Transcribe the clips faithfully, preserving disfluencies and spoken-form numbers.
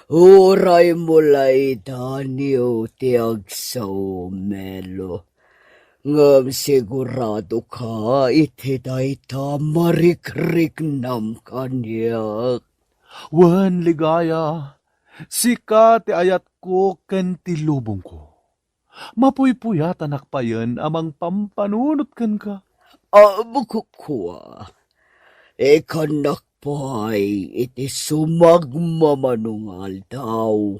Uray mo laydanyo ti agsao, Melo, ngem siguradoka iti dayta marikriknam kaniak. Wen, Ligaya, sika ti ayatko ken ti lubongko. Mapuypuyatanak payen a mangpampanunot kenka. Ammok kua, ikannak pay iti sumagmamano nga aldaw,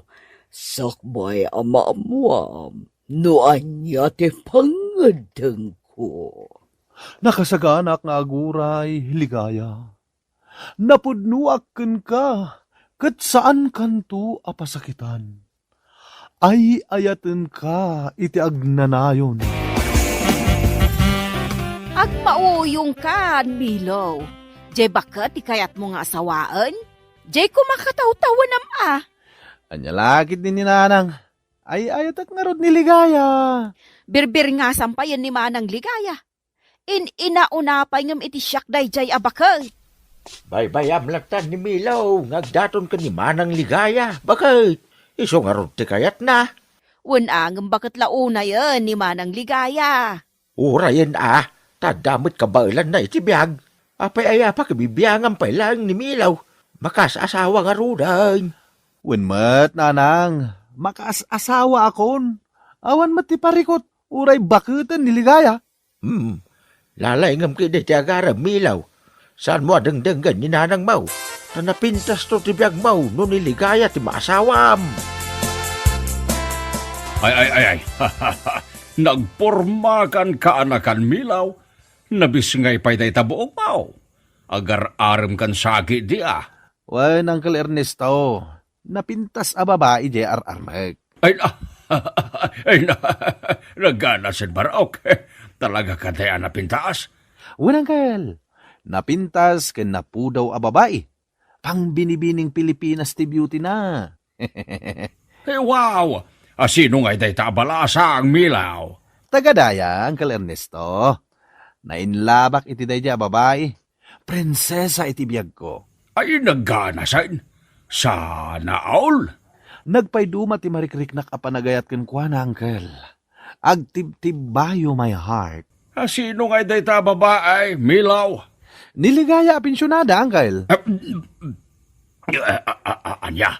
sakbay a maammuam no ania ti pangngeddengko. Nakasaganak nga aguray, Ligaya. Napudnoak kenka, ket saankanto a pasakitan. Ay-ayatenka iti agnanayon. Agmauyongkan, Milo. Diay baket ti kayatmo nga asawaen? Diay koma katawtawenam a. Ania la ketdi ni Nanang? Ay-ayatek ngarud ni Ligaya. Birbirngasam payen ni Manang Ligaya. In-inauna pay ngem iti siak daydiay a baket. Baybayam latta ni Milo nga agdaton ken ni Manang Ligaya. Baket? Isu ngarud ti kayatna. Wen a, ngem baket la unayen ni Manang Ligaya. Urayen a, ta adda met kabaelanna iti biag. Apay aya pakibibiangam pay laeng ni Milo? Makaas-asawa ngaruden. Wen met, Nanang, makaas-asawaakon. Awan met ti parikut, uray baketen ni Ligaya. Hmm. Lalaingem ketdi ti agarem, Milo. Saanmo a dengdenggen ni nanangmo? Ta napintasto ti biagmo no ni Ligaya ti maasawam. Ay, ay, ay, ay. Nagpormakan kaanakan, Milo. Nabisngay pay dayta buokmo. Agar-aremkan sa ketdi a. Wen, Uncle Ernesto, napintas a babai diay ar-armek. Ay, na, ay, na, nagganasen, Barok. Talaga kadi a napintas? Wen, Uncle. Napintas ken napudaw a babai. Pangbinibining Pilipinas ti beauty na. Hey, wow! A, sino ngay dayta a balasang, Milo? Taga daya, Uncle Ernesto. Nainlabak iti daydiay a babai. Prinsesa iti biagko. Ay, nagganasen. Sana all. Nagpayduma ti marikriknak a panagayat kenkuana, Uncle. Agtibtibbayo my heart. A, sino ngay dayta a babai, Milo? Ni Ligaya a pensionada, Uncle. A, a, a, a, ania?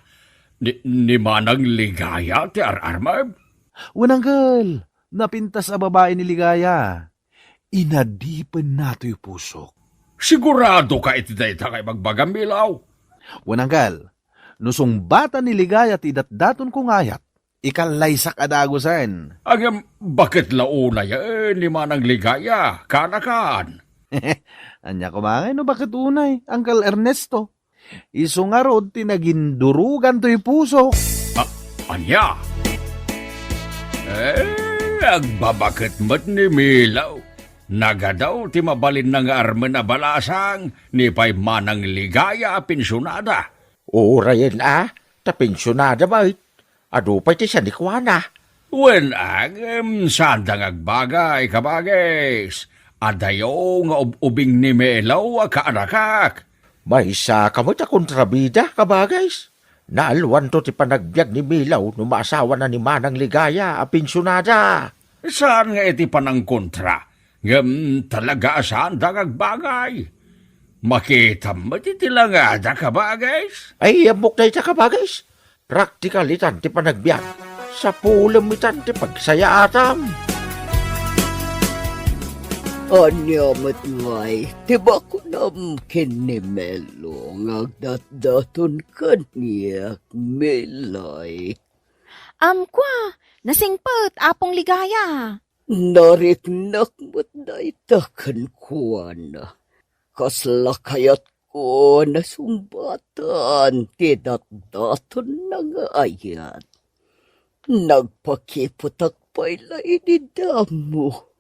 Ni, ni Manang Ligaya ti ar-armem? Wen, Uncle. Napintas a babai ni Ligaya. Inadipenna toy pusok. Siguradoka iti dayta nga ibagbagam, Milo? Wen, Uncle. No sungbatan ni Ligaya ti idatdatonko nga ayat, ikallaysak a dagusen. Ngem, baket la unayen ni Manang Ligaya, kaanakan? Ania koma ngay no baket unay, Uncle Ernesto? Isu ngarud ti nagindurugan toy pusok. A, ania? Eh, agbabaket met ni Milo. Nagadaw ti mabalinna nga armen a balasang, ni pay Manang Ligaya a pensionada. Urayen a, ta pensionada met. Adu pay ti sanikuana. Wen, ngem, saanda nga agbagay, kabagis. Adayo nga ub-ubing ni Milo a kaanakak. Maysa ka met a kontrabida, kabagis. Naalwanto ti panagbiag ni Milo no maasawana ni Manang Ligaya a pensionada. Saan nga iti panangkontra, ngem talaga a saanda nga agbagay. Makitam met iti langada, kabagis. Ay, ammok dayta, kabagis. Praktikal itan ti panagbiag. Sapulem itan ti pagsayaatam. Ania met ngay ti bakunam ken ni Melo nga agdatdaton kaniak, Milay? Amkua, nasingpet, Apong Ligaya. Nariknak met dayta kenkuana. Kasla kayatko a nasungbatan ti datdatonna nga ayat. Nagpakiputak pay la idi damo.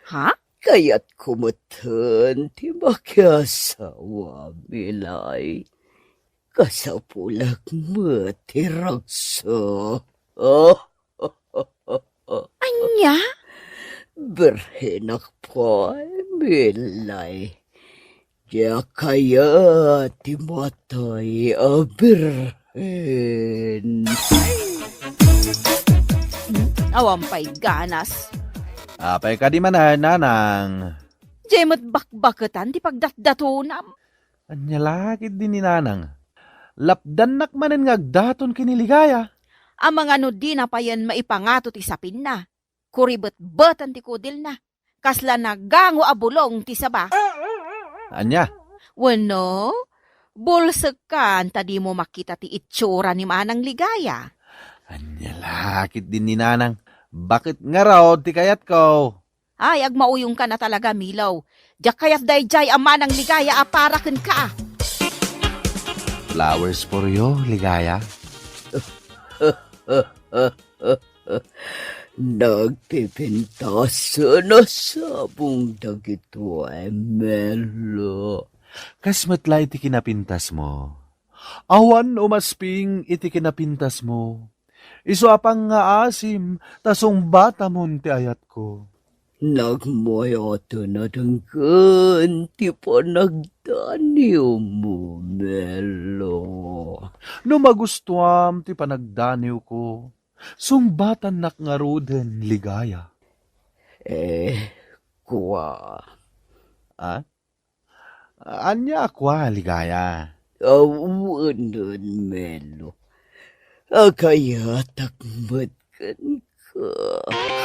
Ha? Kayatko metten ti makiasawa, Milay. Kasapulak met ti ragsak. Ania? Birhenak pay, Milay. Diak kayat ti matay a birhen. Awan pay ganas. Apay kadi manen, nanang? Diay met bakbaketan ti pagdatdatonam. Ania la ketdi ni nanang? Lapdannak manen nga agdaton ken ni Ligaya. Amangan no dina payen maipangato ti sapinna. Kuribetbeten ti kudilna. Kasla nagango a bulong ti saba. Ania? Wenno, bulsekkan ta dimo makita ti itsura ni Manang Ligaya. Ania la ketdi ni nanang? Baket ngarud ti kayatko. Ay, agmauyongka na talaga, Milo. Diak kayat daydiay a Manang Ligaya a para kenka. Flowers for you, Ligaya. Nagpipintasen a sabong dagitoy, Melo. Kas met la iti kinapintasmo. Awan umasping iti kinapintasmo. Isu a pangngaasim ta sungbatamon ti ayatko. Nagmayaten a denggen ti panagdaniwmo, Melo. No magustuam ti panagdaniwko, sungbatannak ngaruden, Ligaya. Eh, kua. Ah? Ania a kua, Ligaya? Awanen, Melo. Akayatak met kenka.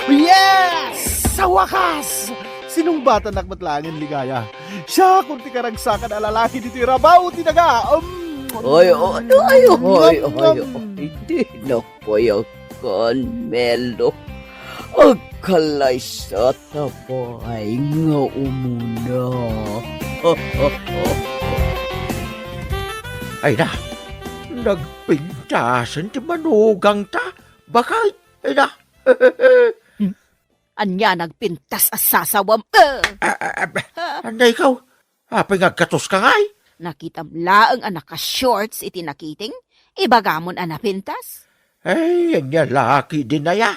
Yes! Sa wakas! Sinungbatannak met laengen, Ligaya. Siakon ti karagsakan a lalaki ditoy rabaw ti daga. Um, Ay, ay, ay, ay, ngam, ay, ngam. Ay, di na payakan, Melo. Agkalaysata pay nga umuna. Ay na, nagpintasen ti manugangta. Bakit? Ay na. Ania nagpintas a sasawam? Eh! Ah, ah, ah, Ah. Ania ikaw? Apay nga agkatoska ngay? Nakitam laeng a naka-shorts iti nakiting? Ibagamon a napintas? Ay, ania la ketdin aya?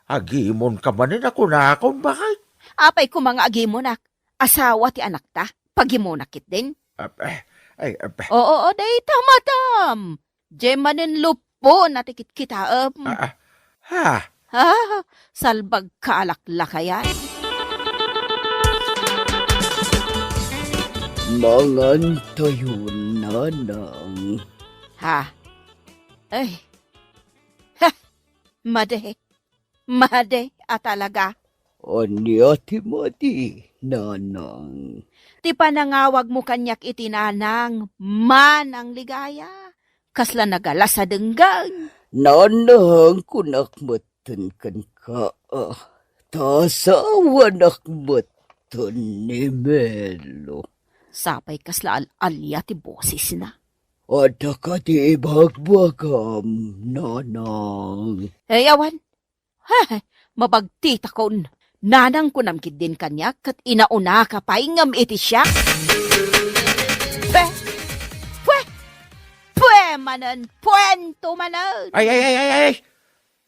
Agimonka manen a kunakon, bakit? Apay koma nga agimonak? Asawa ti anakta? Pagimonak ketdin? Ah, eh, ay, ah, Oo, oo, dayta, madam. Diay manen lupona ti kitkitaem. Ah, ah. Ha? Ah, salbagka a laklakayan. Mangantayon, nanang. Ha? Ay. Ha! Madi. Madi a talaga. Ania ti madi, nanang? Ti panangawagmo kaniak iti nanang, Manang Ligaya. Kasla nagalas a denggen. Nanang, kunak metten kenka, ah, ta asawanak metten ni Melo. Sapay kasla al-alia ti bosesna. Adda kadi ibagbagam, nanang? Ay, awan. He, mabagtitakon. Nanang kunam ketdin kaniak ket inaunaka pay ngem iti siak. Pwe! Pwe! Pwe manen! Puento manen! Ay, ay, ay, ay, ay!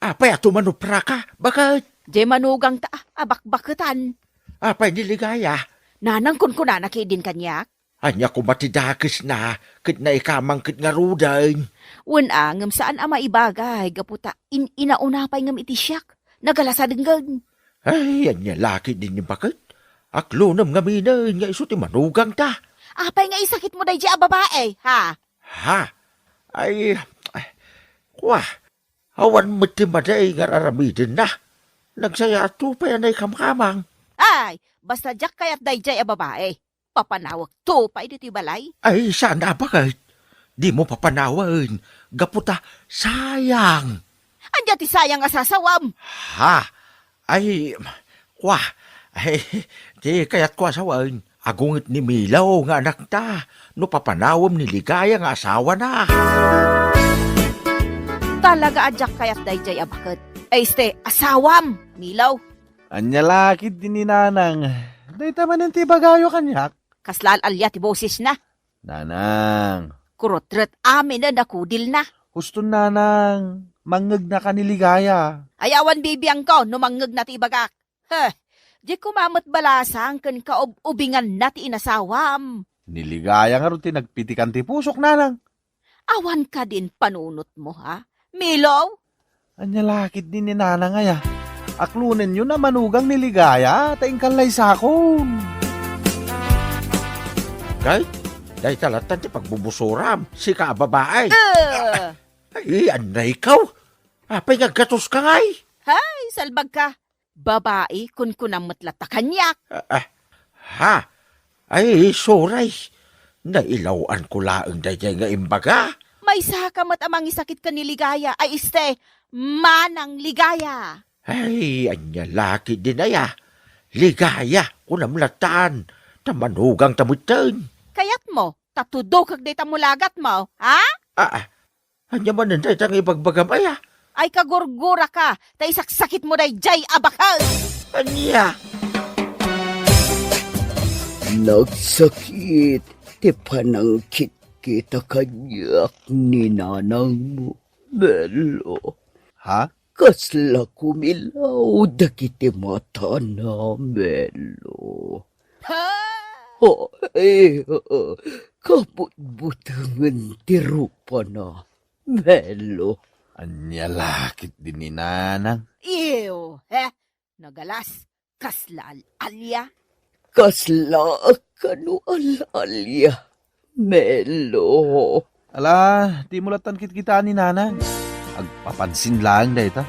Apay a tumanupraka? Bakit? Diay manugangta a, a bakbaketan. Apay ni Ligaya? Nanang kunkunana ketdin kaniak. Ania koma ti dakesna ket naikamang ket ngaruden? Wen a, ngem saan a maibagay gapu ta in-inauna pay ngem iti siak. Nagalas a denggen. Ay, ania la ketdin ni baket? Aklonem ngaminen nga isu ti manugangta. Apay nga isakitmo daydiay a babae, ha? Ha? Ay, ay, kua, awan met ti madi nga ar-aramidenna. Nagsayaatto pay a naikamkamang. Ay, basta diak kayat daydiay a babae. Papanawekto pay ditoy balay. Ay, saan a baket? Dimo papanawen, gapu ta sayang. Ania ti sayang a sasawam? Ha? Ay, kua, ay, ti kayatko a sawen, agunget ni Milo nga anakta, no papanawem ni Ligaya nga asawana. Talaga a diak kayat daydiay a baket. Ay, este, asawam, Milo. Ania la ketdi ni nanang? Dayta manen ti ibagayo kaniak. Kasla al-alia ti bosesna. Nanang. Kurutret aminen a kudilna. Husto, nanang. Mangngegnaka ni Ligaya. Ay, awan bibiangko no mangngegnaka ti ibagak. Heh, di koma met balasang ken kaub-ubinganna ti inasawam. Ni Ligaya ngarud ti nagpitikan ti pusok, nanang. Awan kadin panunotmo, ha? Milo? Ania la ketdi ni nanang aya? Aklonenyo na manugang ni Ligaya, ta inkan la isakon. Kay, dayta lattan ti pagbubusuram, sika a babae. Eh! Ay, anna ikaw? Apay nga aggatos ka ngay? Hay, salbag ka. Babae, kunkunam met latta kaniak. Ah, ah, ha? Ay, sorry. Nailaw-an ko laeng daydiay nga imbaga. Maysa ka met a mangisakit ken ni Ligaya. Ay, este, Manang Ligaya. Ay, ania la ketdin aya? Ligaya, kunam lattan. Ta manugangta metten. Kayatmo, ta tudokek dayta mulagatmo, ha? Ah, ah, ania manen dayta nga ibagbagam aya? Ay, kagurguraka, ta isaksakitmo daydiay a baket. Ania? Nagsakit ti panangkitkita kaniak ni nanangmo, Melo. Ha? Kasla kumilaw dagiti matana, Melo. Ha? Ay, kabutbutengen ti rupana, Melo. Ania la ketdi ni nanang? Ew, he? Nagalas, kasla al-alia? Kasla kano al-alia, Melo. Ala, dimo lattan kitkitaan ni nanang. Agpapansin laeng dayta.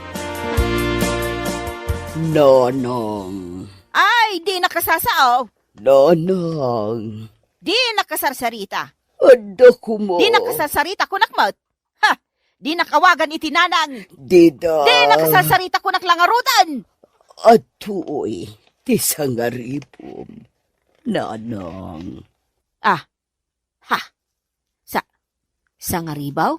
Nanang. Ay, dinaka sasao. Nanang. Dinaka sarsarita. Adda koma. Dinaka sarsarita, kunak met. Ha! Dinak awagan iti nanang. Dida. Dinaka sarsarita, kunak la ngaruden. Adtoy ti sangaribom, nanang. Ah, ha. Sa-, sangaribaw?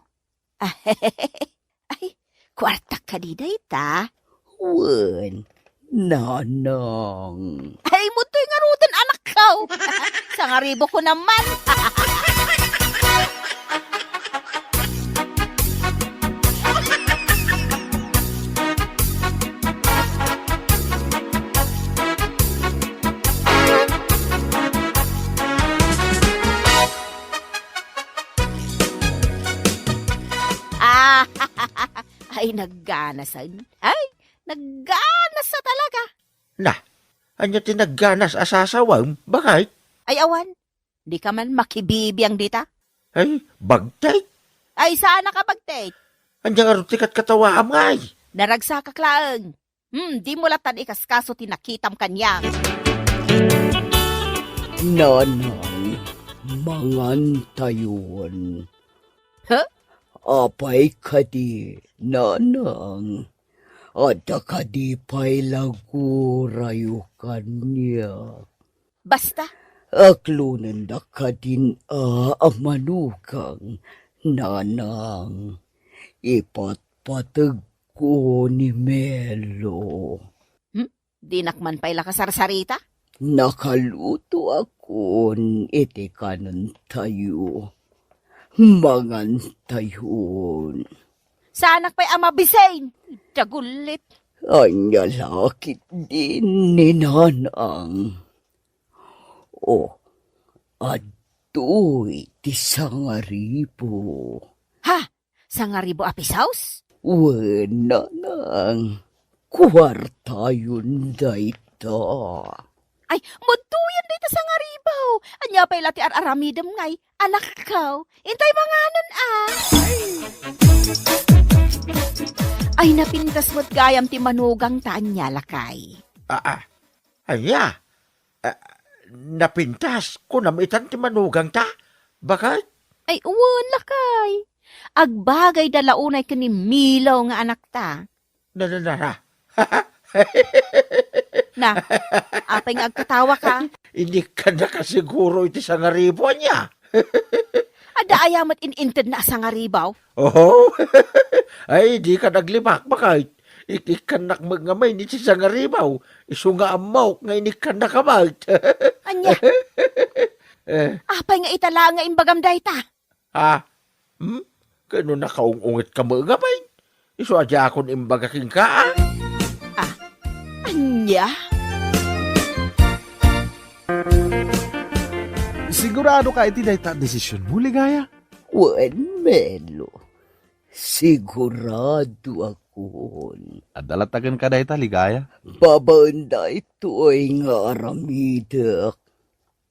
Ay, kuartak kadi dayta? Wen, nanang. Ay, mutoy ngaruden, anakko. Sangaribo ko naman. Ah, ay, nagganasan. Ay, nagganasa talaga. Na, ania ti nagganas a sasawem, baket? Ay, awan. Dika man makibibiang dita? Ay, bagtit. Ay, saan a kabagtit? Ania ngarud ti katkatawaam ngay? Naragsakak laeng. Hmm, dimo lattan ikaskaso ti nakitam kaniak. Nanang, mangantayon. Huh? Apay kadi, nanang? Adda kadi pay la gurayo kaniak? Basta. Aklonendak kadin a, a manugang, nanang. Ipatpategko ni Melo. Hmm? Dinak man pay la kasarsarita? Nakalutoakon iti kanentayo. Mangantayon. Saanak pay a mabisin. Dagullit. Ania la ketdin ni nanang? O, adtoy ti sangaribo. Ha? Sangaribo a pisos? Wen, nanang, kuartayon dayta. Ay, madtoyen dayta sangaribo. Ania pay la ti ar-aramidem ngay, anakko? Intay manganen, a. Ay, napintas met gayam ti manugangta, ania, lakay? Ah, ah. Ania? Ah, napintas, kunam itan ti manugangta? Baket? Ay, wen, lakay. Agbagayda la unay ken ni Milo nga anakta. Na, na, na, na. Na, apay nga agkatawaka? Inikkannaka siguro iti sangaribo, ania? Adda aya met in-intedna a sangaribo? Oho. Ay, dika naglibak, baket. Ik-, ikkannak met ngamin iti sangaribo. Isu nga ammok nga inikkannaka met. Ania? Eh. Apay nga ita laeng nga imbagam dayta? Ha? Hmm? Kano nakaung-ungetka met ngamin? Isu a diakon imbaga kenka, a? Ah, ania? Sigurado ka iti dayta a desisionmo, Ligaya? Wen, Melo. Siguradoakon. Adda latta kenka dayta, Ligaya? Babaen daytoy nga aramidek,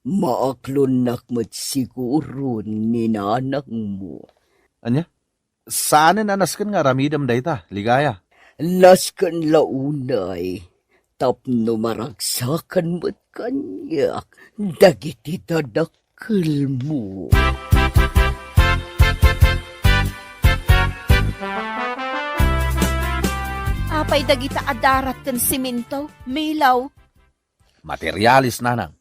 maaklonnak met siguro ni nanangmo. Ania? Saanen a nasken nga aramidem dayta, Ligaya? Nasken la unay tapno maragsakan met kaniak dagiti dadakkelmo. Apay dagita a darat ken simento, Melo? Materialis, nanang.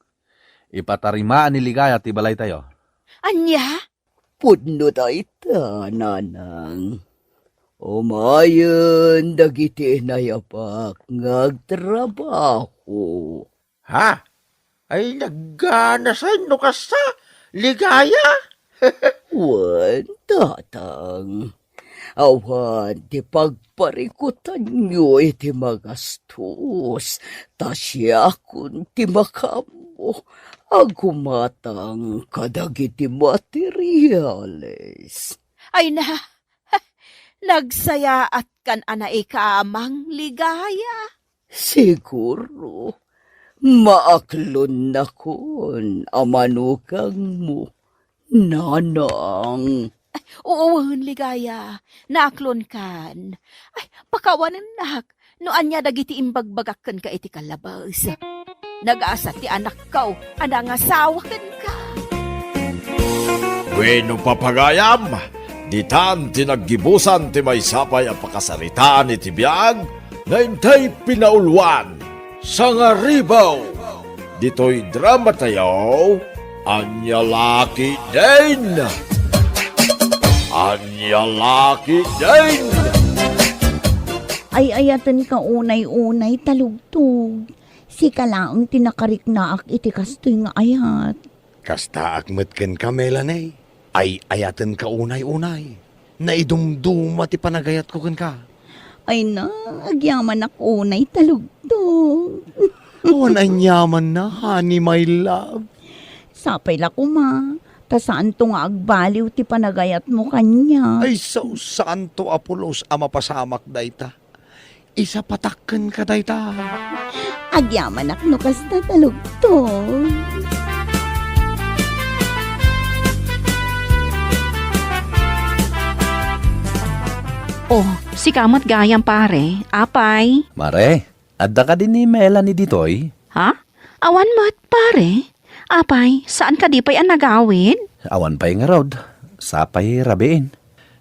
Ipatarimaan ni Ligaya ti balaytayo. Ania? Pudno dayta, nanang. Umayen dagiti inayapak nga agtrabaho. Ha? Ay, nagganasay no kasta, Ligaya? Wen, tatang. Awan ti pagparikutanyo iti magastos, ta siakon ti makaammo a gumatang kadagiti materiales. Ay na, nagsayaatkan a naikamang, Ligaya. Siguro, maaklonnakon a manukangmo, nanang. Ay, wen, Ligaya, naaklonkan. Ay, pakawanennak no ania dagiti imbagbagak kenka iti kallabes. Nagasat ti anakko a nangasawa kenka. Wenno, papagayam, ditan ti naggibusan ti maysa pay a pakasaritaan iti biag nga intay pinauluan. Sangaribaw! Ditoy dramatayo, Ania La Ketdin! Ania La Ketdin! Ay-ayatenka unay-unay, Talugtog. Sika laeng ti nakariknaak iti kastoy nga ayat. Kastaak met kenka, Melanie. Ay-ayatenka unay-unay. Naidumduma ti panagayatko kenka. Ay na, agyamanak unay, Talugtog. Awan aniamanna, honey, my love. Sapay la koma, ta saanto nga agbaliw ti panagayatmo kaniak. Ay, sao, saanto a pulos a mapasamak dayta. Isapatak kenka dayta. Agyamanak no kasta, Talugtog. Oh, sika met gayam, pare. Apay? Mare, adda kadi ni Melanie ditoy? Ha? Awan met, pare. Apay, saan kadi pay a nagawid? Awan pay ngarud. Sapay rabiin.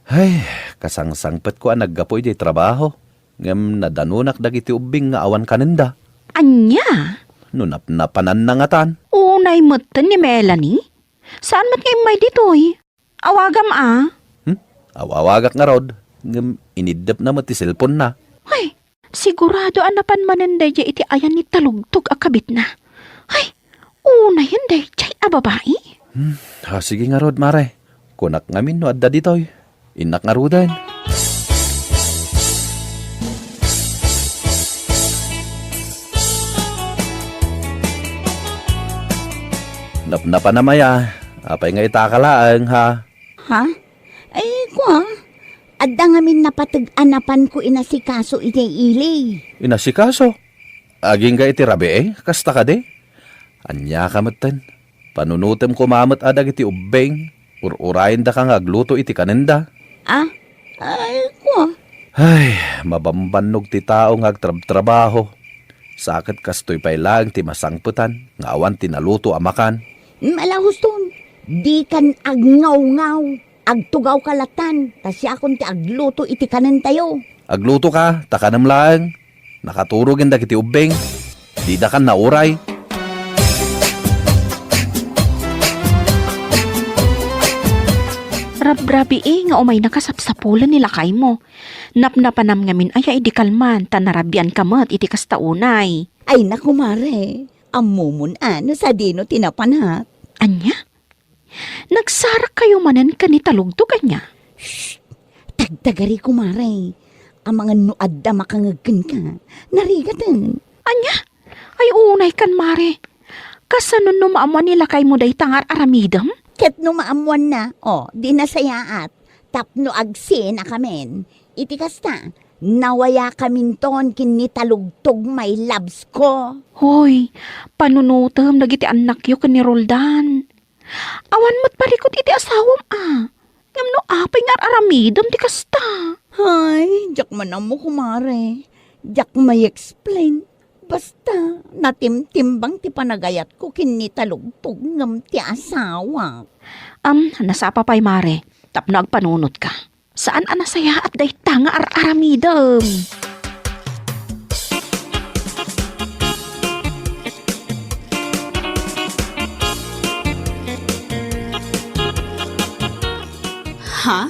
Ay, kasangsangpetko a naggapu iti trabaho. Ngem nadanonak dagiti ubbing nga awan kanenda. Ania? No napnapananna ngatan. Unay metten ni Melanie? Saan met nga immay ditoy? Awagam a. Hmm? Aw-awagak ngarud, ngem iniddepna met ti cellphone-na. Ay, sigurado a napan manen daydiay iti ayan ni Talugtog a kabitna. Ay, unayen daydiay a babai? Hmm, ah, sige ngarud, mare. Kunak ngamin no adda ditoy. Innak ngaruden. Napnapanam aya, apay nga itaka laeng, ha? Ha? Ay, kua, adda ngamin napateg a napanko inasikaso idiay ili. Inasikaso? Agingga iti rabii, kasta kadi? Ania ka metten? Panunutem koma met a dagiti ubbing, ur-urayendaka nga agluto iti kanenda. Ah? Ay, kua. Ay, mabambannog ti tao nga agtrabtrabaho. Sa ket kastoy pay laeng ti masangpetan nga awan ti naluto a makan. Malahuston, dikan agngawngaw. Agtugawka latan, ta siakon ti agluto iti kanentayo. Aglutoka, ta kanem laeng. Nakaturogen dagiti ubbing. Didakan nauray. Rabrabii nga umaynaka sapsapulen ni lakaymo. Napnapanam ngamin aya idi kalman, ta narabianka met iti kasta unay. Ay, naku, mare. Ammomon a no sadino ti napanak. Ania? Nagsarakkayo manen ken ni Talugtog, ania? Shh! Tagtagari, kumare. Amangan no adda makangeg kenka, narigaten. Ania? Ay, unay kan, mare. Kasano no maammuan ni lakaymo dayta nga ar-aramidem? Ket no maammuanna, o, di nasayaat. Tapno agsinakamin. Iti kasta, nawayakaminton ken ni Talugtog, my loves ko. Hoy, panunotem dagiti annakyo ken ni Roldan. Awan met parikut iti asawam a. Ngem no apay nga ar-aramidem ti kasta? Ay, diak man ammo, kumare. Diak may-explain. Basta, natimtimbang ti panagayatko ken ni Talugtog ngem ti asawak. Am, nasapa pay, mare, tapno agpanunotka. Saan a nasayaat dayta nga ar-aramidem. Ha?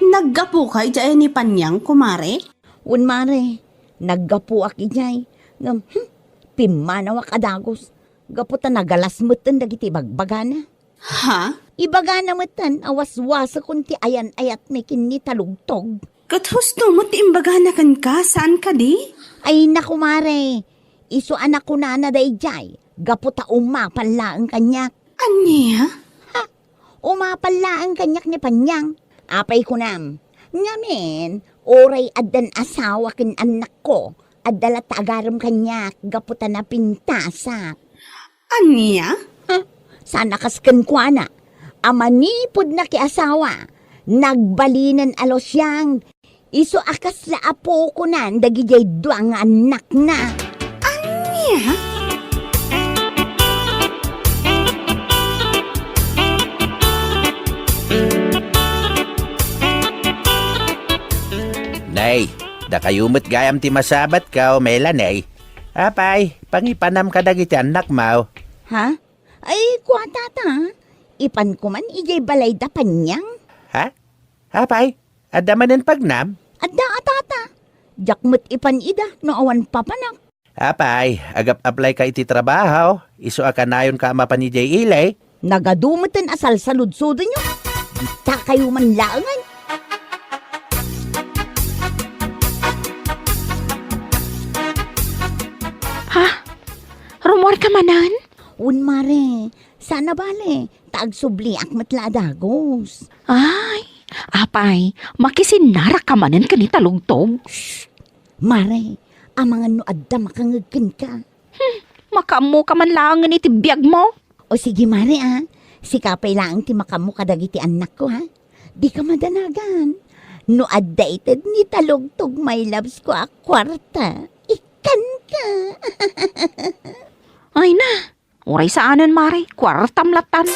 Naggapuka idiay ni Panyang, kumare? Wen, mare, naggapuak idiay. Ngem, hmm, pimmanawak a dagus. Gapu ta nagalas metten dagiti ibagbagana. Ha? Ibagana metten a waswasekon ti ayan-ayatmi ken ni Talugtog. Ket husto met ti imbagana kenka, saan kadi? Ay, naku, mare. Isu a nakunana daydiay, gapu ta umapal laeng kaniak. Ania? Ha? Umapal laeng kaniak ni Panyang. Apay kunam? Ngamin, uray addan asawa ken annakko, adda latta agarem kaniak gapu ta napintasak. Ania? Huh? Saan a kas kenkuana a manipud nakiasawa, nagbalinen a lusiang, isu a kasla apokonan dagidiay dua nga annakna. Ania? Nay, dakayo met gayam ti masabatko, Melanie. Apay, pangipanam kadagiti annakmo. Ha? Ay, kua, tata. Ipanko man idiay balay da Panyang. Ha? Apay, adda manen pagnam? Adda a, tata. Diak met ipan ida no awan papanak. Apay, agap-applyka iti trabaho, isu a kanayonka a mapan idiay ili? Nagadu meten a salsaludsodenyo. Ditakayo man laengen. Ha? Rummuarka manen? Wen, mare. Saan a bale, ta agsubliak met la a dagus. Ay, apay, makisinnarakka manen ken ni Talugtog? Shh! Mare, amangan no adda makangeg kenka. Hmm, makaammoka man laengen iti biagmo. O sige, mare, a. Sika pay laeng ti makaammo kadagiti annakko, ha? Dika madanagan. No adda ited ni Talugtog, my loves ko a kuarta, ikkanka. Ay na, uray saanen, mare, kuartam lattan.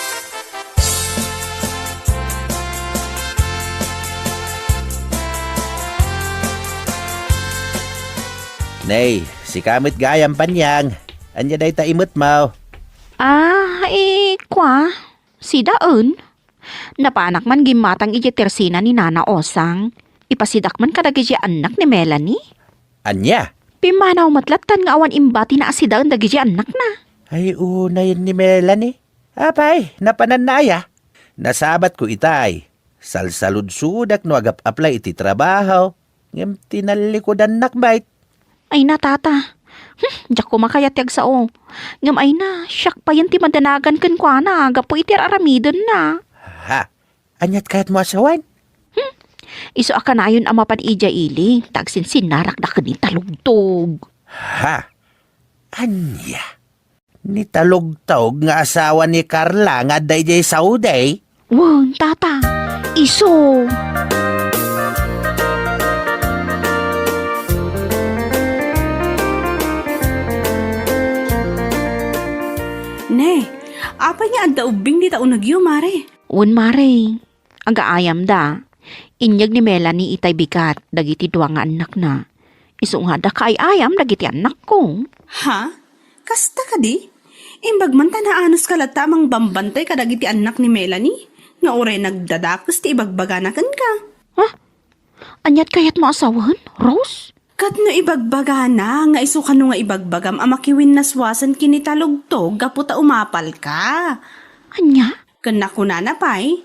Nay, sika met gayam, Panyang. Ania dayta imetmo? Ah, eh, kua, sidaen. Napanak man gimmatang idiay tersina ni Nana Osang. Ipasidak man kadagiti annak ni Melanie. Ania? Pimmanaw met lattan nga awan imbatina a sidaen dagiti annakna. Ay, unayen ni Melanie. Apay, napananna aya? Nasabatko itay. Salsaludsodak no agap-apply iti trabaho. Ngem tinallikudannak met. Ay na, tata. Hmm, diak koma kayat ti agsao. Ngem ay na, siak payen ti madanagan kenkuana gapu iti ar-aramidenna. Ha? Aniat kayatmo a sawen? Hmm. Isu a kanayon a mapan idiay ili, ta agsinsinnarakda ken ni Talugtog. Ha? Ania? Ni Talugtog nga asawa ni Carla nga adda idiay Saudi? Wen, tata. Isu. Ne, apay nga adda ubbing dita unegyo, mare? Wen, mare. Agaayamda, inyeg ni Melanie itay bigat dagiti dua nga annakna. Isu nga adda kaay-ayam dagiti annakko. Ha? Kasta kadi? Imbag man ta naanuska latta a mangbambantay kadagiti annak ni Melanie, nga uray nagdadakes ti ibagbagana kenka. Ha? Aniat kayatmo a sawen, Rose? Ket no ibagbagana nga isu kano nga ibagbagam a makiwinnaswasen ken ni Talugtog gapu ta umapalka. Ania? Ken nakunana pay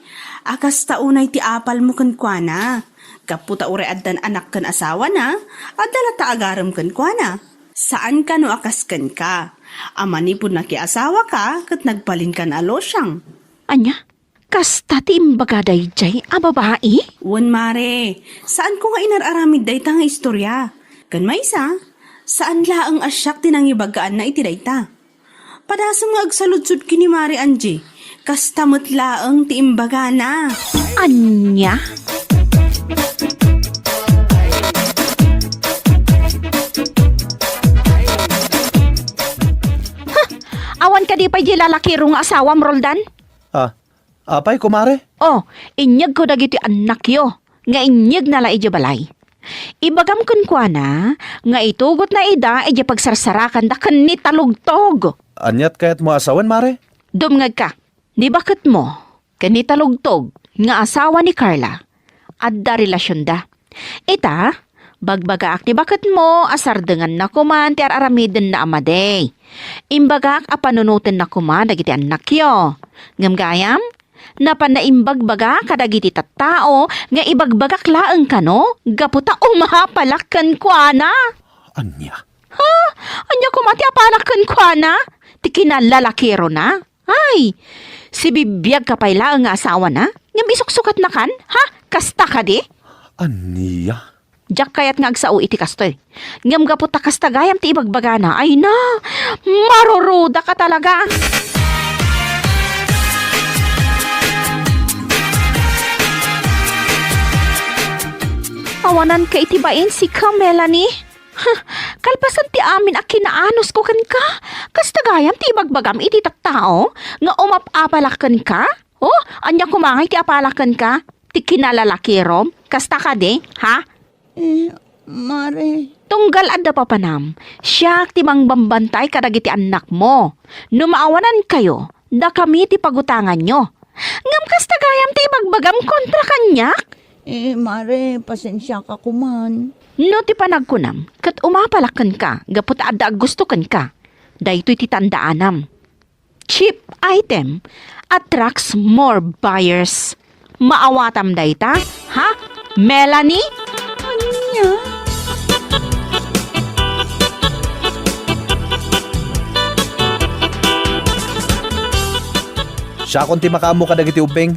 a kasta unay ti apalmo kenkuana, gapu ta uray addan anak ken asawana, adda latta agarem kenkuana. Saan kano a kas kenka, A manipud nakiasawaka ket nagbalinkan a losyang. Ania? Kasta ti imbaga daydiay a babai? Wen, mare, saanko nga inar-aramid dayta nga istorya. Ken maysa, saan laeng a siak ti nangibagaanna iti dayta. Padasem nga agsaludsod ken ni Mare Angie, kasta met laeng ti imbagana. Ania? Ha? Awan kadi pay di lalakiro nga asawam, Roldan? Ah, apay, kumare? Oh, inyegko dagiti annakyo nga inyegna la idiay balay. Ibagam kenkuana nga itugotna ida idiay pagsarsarakanda ken ni Talugtog. Aniat kayatmo a sawen, mare? Dumngegka, ni baketmo ken ni Talugtog nga asawa ni Carla, adda relasionda. Ita, bagbagaak ni baketmo a sardenganna koman ti ar-aramidenna a madi. Imbagak a panunotenna koma dagiti annakyo. Ngem gayam, napanna imbagbaga kadagiti tattao nga ibagbagak laeng kano gapu ta umapalak kenkuana. Ania? Ha? Ania koma ti apalak kenkuana? Ti kinalalakerona? Ay, sibibiagka pay laeng nga asawana? Ngem isuksukatnakan? Ha? Kasta kadi? Ania? Diak kayat nga agsao iti kastoy. Ngem gapu ta kasta gayam ti ibagbagana, ay na, marurudaka talaga. Awananka iti bain sika, Melanie. Huh, kalpasan ti amin a kinaanusko kenka, kasta gayam ti ibagbagam iti tattao nga umap-apalak kenka? Oh, ania koma ngay ti apalak kenka? Ti kinalalakirom? Kasta kadi, ha? Eh, mare. Tunggal adda papanam, siak ti mangbambantay kadagiti annakmo. No maawanankayo, dakami ti pagutanganyo. Ngem kasta gayam ti ibagbagam kontra kaniak? Eh, mare, pasensiaka koman. No ti panagkunam, ket umapalak kenka gapu ta adda aggusto kenka. Daytoy ti tandaanam. Cheap item attracts more buyers. Maawatam dayta? Ha? Melanie? Ania? Siakon ti makaammo kadagiti ubbing.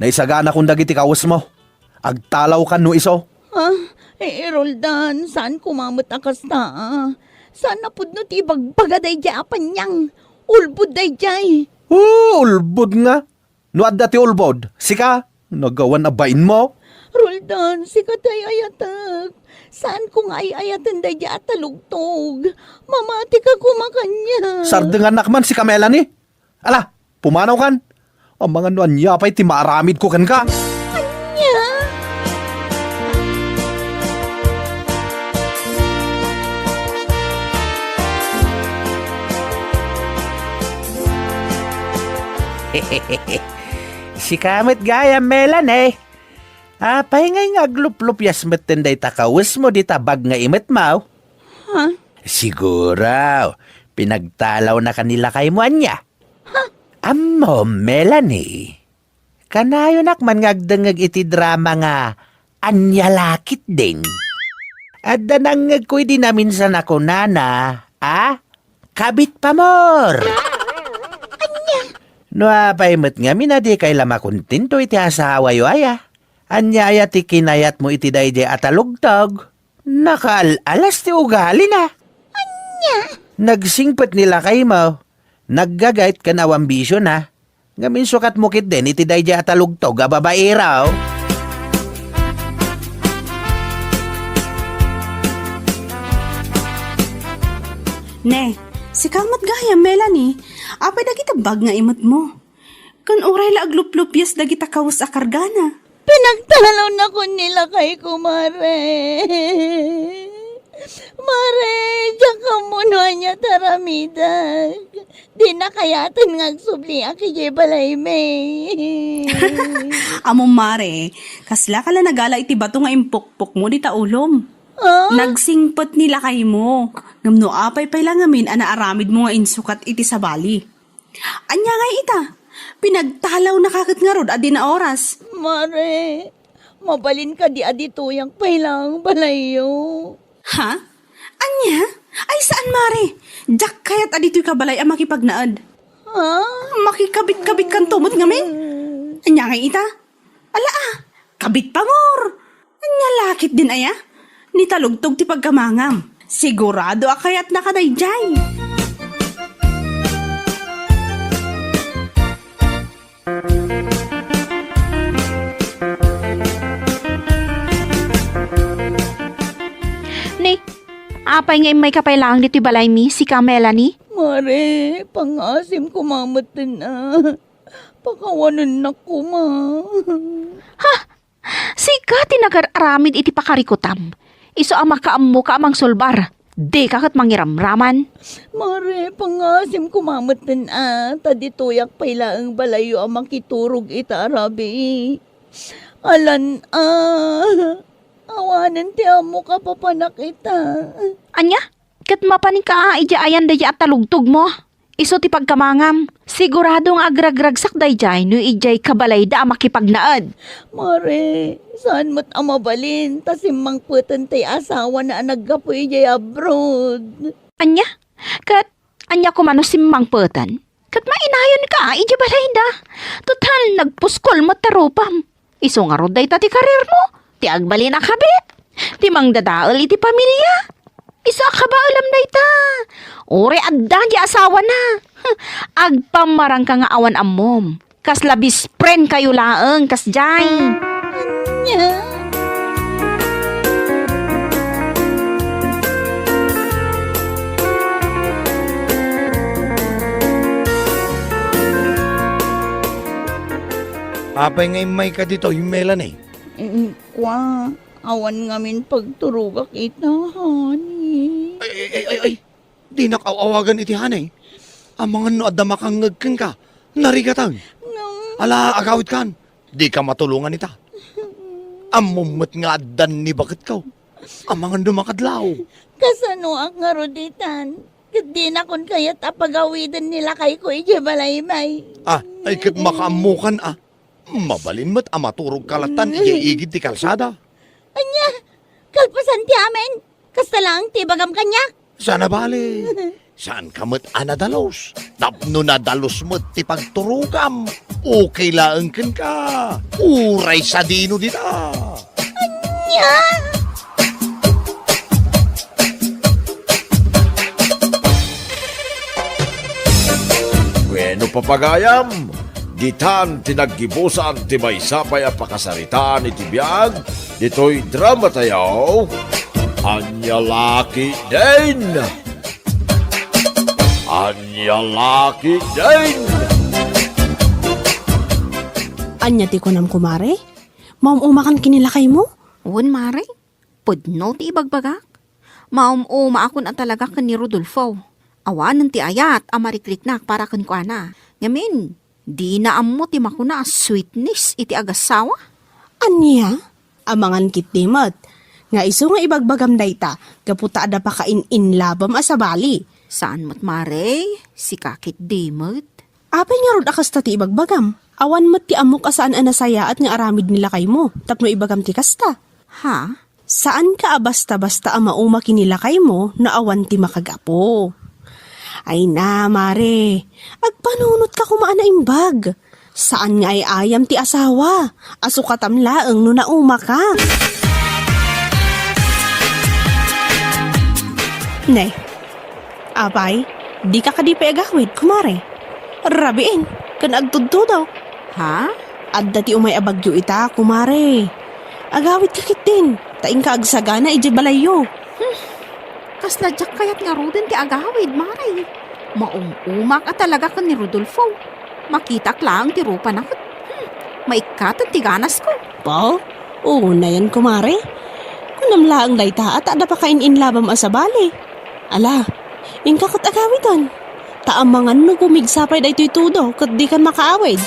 Naisaganakon dagiti kawesmo. Agtalawkan no isu. Ah, eh, Roldan, saan koma met a kasta, ah. Saan a pudno ti ibagbaga daydiay a paniang. Ulbod daydiay. Oh, ulbod nga. No adda ti ulbod, sika, nagawan a bainmo? Roldan, sika ti ay-ayatek. Saanko nga ay-ayaten daydiay a talugtog. Mamatika koma kaniak. Sardengannak man sika, Melanie. Ala, pumanawkan. Amangan no ania pay ti maaramidko kenka. Ania? Sika met gayam, Melanie. Apay ngay nga agluplupyas metten dayta kawesmo dita bag nga imetmo? Ha? Siguro, pinagtalawna ka ni lakaymo ania? Ha? Ammom, Melanie, kanayonak man nga agdengngeg iti drama nga Ania La Ketdin. Adda nangngegko idi naminsan a kunana, a? Kabit pamor! Ania? No apay met ngamin a dikay la makontento iti asawayo aya? Ania aya ti kinayatmo iti daydiay a talugtog? Nakaal-alas ti ugalina. Ania? Nagsingpet ni lakaymo. Naggagayt ken awan bisiona. Ngem insukatmo ketdin iti daydiay a talugtog a babaero. Ne, sika met gayam, Melanie. Apay dagiti bag nga imetmo? Ken uray la agluplupyas dagita kawes a kargana. Pinagtalawnakon ni lakayko, mare. Mare, diak ammo no ania ti aramidek. Dina kayaten nga agsubliak idiay balaymi. Ammom, mare, kaslaka la nagala iti bato nga impukpukmo dita ulom. Ah? Nagsingpet ni lakaymo. Ngem no apay pay la ngamin a naaramidmo nga insukat iti sabali. Ania ngay ita? Pinagtalawnaka ket ngarud a dina oras. Mare, mabalin kadi a ditoyak pay laeng balayyo? Ha? Ania? Ay, saan, Mare. Diak kayat a ditoy kabalay a makipagnaed. Ah? Makikabit-kabit kanto met ngamin. Ania ngay ita? Ala, ah, kabit pamor. Ania la ketdin aya? Ni talugtog ti pagkamangam. Sigurado a kayatnaka daydiay. Ni, apay nga immayka pay laeng ditoy balaymi, sika, Melanie? Mare, pangngaasim koma metten a. Pakawanennak koma. Ha? Sika ti nagar-aramid iti pakarikutam. Isu a makaammoka a mangsulbar. Dika ket mangiramraman. Mare, pangngaasim koma metten a, ta ditoyak pay laeng balayyo a makiturog ita a rabii. Alan a, awanen ti ammok a papanak ita. Ania? Ket mapaninka a idiay ayan daydiay a talugtogmo? Isu ti pagkamangam. Sigurado nga agragragsak daydiay no idiay kabalayda a makipagnaed. Mare, saan met a mabalin ta simmangpeten ti asawana a naggapu idiay abroad. Ania? Ket ania koma no simmangpeten? Ket mainayonka idiay balayda. Total, nagpuskol met ti rupam. Isu ngarud dayta ti kariermo, ti agbalin a kabit, ti mangdadael iti pamilia. Isu a kabaelam dayta. Uray adda diay asawana. Agpammarangka nga awan ammom. Kasla best friend kayo laeng, kasdiay. Ania? Apay nga immayka ditoy, Melanie? Mm, kua, awan ngamin pagturogak ita, honey. Ay, ay, ay, ay, ay. Dinak aw-awagan iti honey. Amangan no adda makangngeg kenka, narigaten. Ngem ala, agawidkan. Dika matulongan ita. Ammom met nga addan ni baketko. Amangan no makadlaw. Kasanoak ngarud itan? Ket dinakon kayat a pagawiden ni lakayko idiay balaymay. Ah, ay ket makaammokan a. Mabalin met a maturogka lattan idiay igid ti kalsada. Ania? Kalpasan ti amin? Kasta laeng ti ibagam kaniak? Saan a bale. Saanka met a nadalus. Tapno nadalus met ti pagturogam, okay laeng kenka. Uray sadino dita. Ania? Bueno, papagayam, ditan ti naggibusan ti maysa pay a pakasaritaan iti biag ditoy drama tayo. Ania la ketdin? Ania la ketdin? Ania ti kunam, kumare? Maum-umakan ken ni lakaymo? Wen, mare. Pudno ti ibagbagak. Maum-umaakon a talaga ken ni Rodolfo. Awanen ti ayat a marikriknak para kenkuana. Ngamin, dina ammo ti makuna a sweetness iti agasawa. Ania? Amangan ketdi met nga isu nga ibagbagam dayta gapu ta adda pakain-inlabam a sabali. Saan met, mare, sika ketdi met. Apay ngarud a kasta ti ibagbagam? Awan met ti ammok a saan a nasayaat nga aramid ni lakaymo tapno ibagam ti kasta. Ha? Saanka a basta-basta a mauma ken ni lakaymo no awan ti makagapu. Ay na, mare, agpanunotka koma a naimbag. Saan nga ay-ayam ti asawa, a sukatam laeng no naumaka. Ne, apay, dika kadi pay agawid, kumare? Rabiin, ken agtudtudo. Ha? Adda ti umay a bagyo ita, kumare. Agawidka ketdin, ta inka agsagana idiay balayyo. Hmm. Kasla diak kayat ngaruden ti agawid, mare. Maum-umak a talaga ken ni Rodolfo. Makitaak laeng ti rupana ket, hmm, maikkaten ti ganasko. Ba? Unayen, kumare. Kunam laeng dayta a ta adda pakain-inlabam a sabali. Ala, inka ket agawiden. Ta amangan no gumigsa pay daytoy tudo ket dikan makaawid.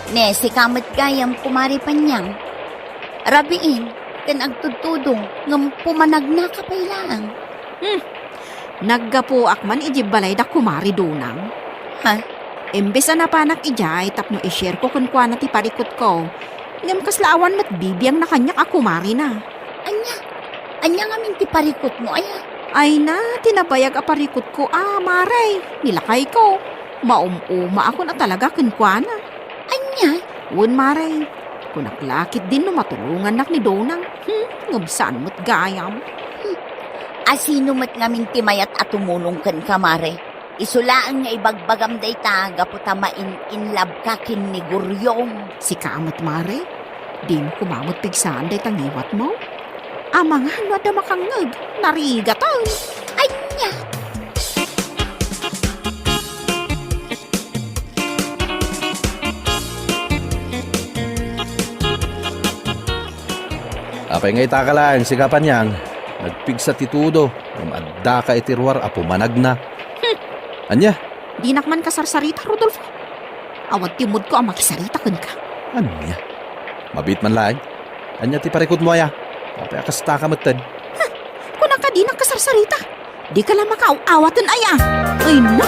Ne, sika met gayam, kumare Panyang. Rabiin, ken agtudtudo, ngem pumanagnaka pay laeng. Hmm. Naggapuak man idiay balayda, kumare Dunang. Ha? Imbes a napanak idiay tapno i-share ko kenkuana ti parikutko, Ngem kasla awan met bibiangna kaniak a kumarina. Ania? Ania ngamin ti parikutmo, aya? Ay na, ti nabayag a parikutko a, mare, ni lakayko. Maum-umaakon a talaga kenkuana. Ania? Wen, mare. Kunak la ketdin no matulongannak ni Donang. Hmm, ngem saan met gayam. Hmm. A, sino met ngamin ti mayat a tumulong kenka, mare? Isu laeng nga ibagbagam dayta gapu ta main-in love ka ken ni Guryong. Sika met, mare? Dimo koma met pigsaan dayta ngiwatmo? Amangan no adda makangngeg, narigaten. Ania? Apay nga itaka laeng, sika Panyang? Nagpigsa ti tudo, ngem addaka iti ruar a pumanagna. Hmm. Ania? Dinak man kasarsarita, Rodolfo. Awan ti moodko a makisarita kenka. Ania? Mabiit man laeng. Ania ti parikutmo, aya? Apay a kastaka metten? Huh! Kunaka dinak kasarsarita. Dika la makaaw-awaten, aya? Ay, no!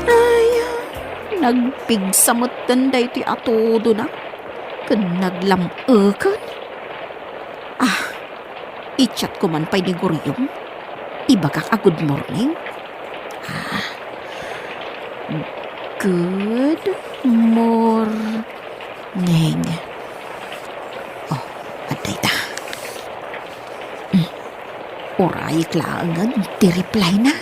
Ay, nagpigsa metten daytoy a tudona ken naglam-eken. Ah, i-chat ko man pay ni Guryong. Ibagak a good morning. Ah, good morning. Oh, adda ita. Mm. Urayek laengen ti reply na.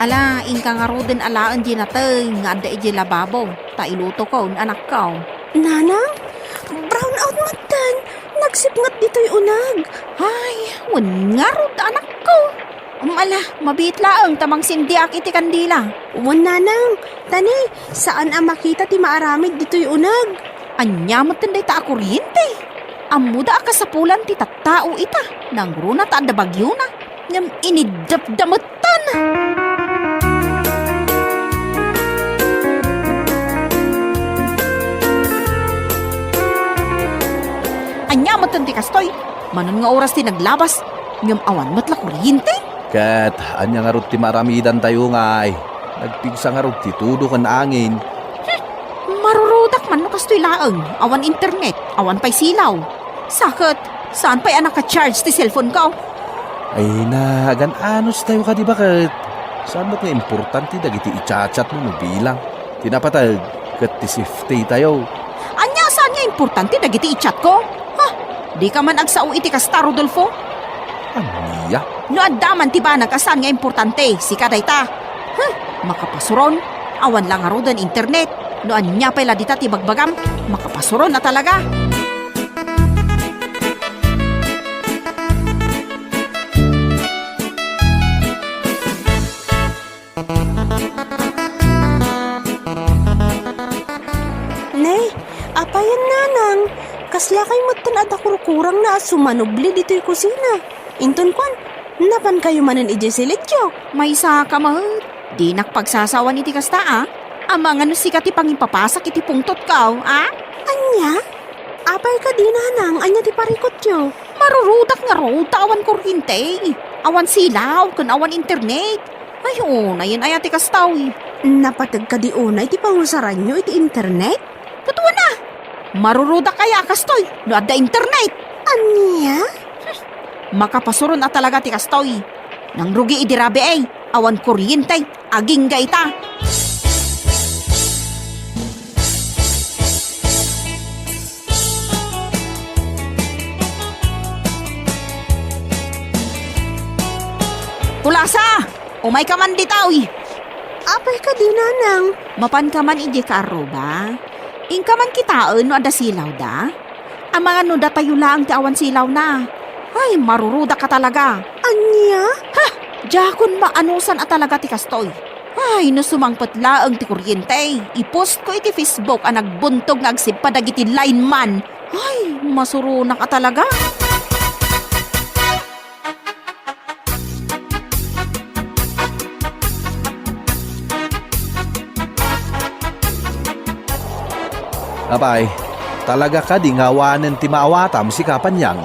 Ala, inka ngaruden alaen di nateng nga adda idiay lababo, ta ilutokon, anakko. Nanang, brown out metten. Nagsipnget ditoy uneg. Ay, wen ngarud, anakko. Um, ala, mabiit laeng ta mangsindiak iti kandila. Wen, nanang, tani, saan a makita ti maaramid ditoy uneg. Ania metten dayta a kuryente? Ammoda a kasapulan ti tattao ita, nangruna ta adda bagiona, ngem iniddepda metten. Ania metten ti kastoy? Manon nga oras ti naglabas, ngem awan met la kuryente? Ket ania ngarud ti maaramidantayo ngay? Nagpigsa ngarud ti tudo ken angin. Hmm, marurudak man no kastoy laeng, awan internet, awan pay silaw. Sa ket, saan pay a naka-charge ti cellphone ko? Ay, nagan-anos tayo kadi baket. Saan met nga importante dagiti i-chat-chat mo no bilang? Ti napateg ket ti safety tayo. Ania saan nga importante dagiti i-chat ko? Ha? Dika man agsao iti kasta, Rodolfo? Ania? No adda man ti banag a saan nga importante, sika dayta. Huh, makapasuron. Awan la ngaruden internet. No ania pay la dita ti bagbagam, makapasuron a talaga. Ne, apayen, nanang, kaslakay metten a dakurkurangna a sumanubli ditoy kusina. Inton kuan, napankayo manen idiay silitio. Maysa ka met. Dinak pagsasawan iti kasta, a. Amangan no sika ti pangipapasak iti pungtotko, a? Ania? Apay kadi, nanang, ania ti parikutyo? Marurudak ngarud ta awan kuryente, awan silaw, ken awan internet. Ay, unayen aya ti kastoy. Napateg kadi unay ti pangusaranyo iti internet? Ket wen a, marurudak aya a kastoy no adda internet? Ania? Hmm, makapasuron a talaga ti kastoy. Nangrugi idi rabii, awan kuryente, agingga ita. Tulasa! Umayka man ditoy! Apay kadi, nanang? Mapanka man idiay kaarruba? Inka man kitaen no adda silawda? Amangan no datayo laeng ti awan silawna. Ay, marurudak a talaga. Ania? Ha! Diakon maanusan a talaga ti kastoy. Ay, no sumangpet laeng ti kuryente, i-post ko iti Facebook a nagbuntog nga agsippa dagiti lineman. Ay, masuronak a talaga. Apay, Talaga kadi nga awanen ti maawatam, sika Panyang?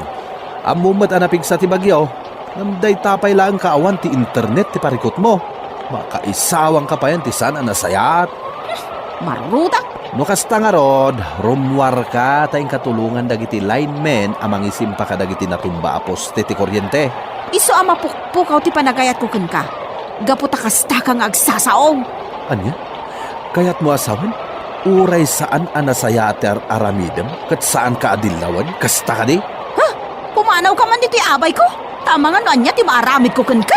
Ammom met a napigsa ti bagyo, ngem dayta pay laeng nga awan ti internet ti parikutmo. Makaisawangka payen ti saan a nasayaat. Marudak! No kasta ngarud, rummuarka ta inka tulongan dagiti linemen a mangisimpa kadagiti natumba a poste ti koriente. Isu a mapukpukaw ti panagayatko kenka, gapu ta kastaka nga agsasao. Ania? Kayatmo a sawen? Uray saan a nasayaat ti ar-aramidem ket saanka a dillawen? Kasta kadi? Ha? Pumanawka man ditoy abayko? Ta amangan no ania ti maaramidko kenka?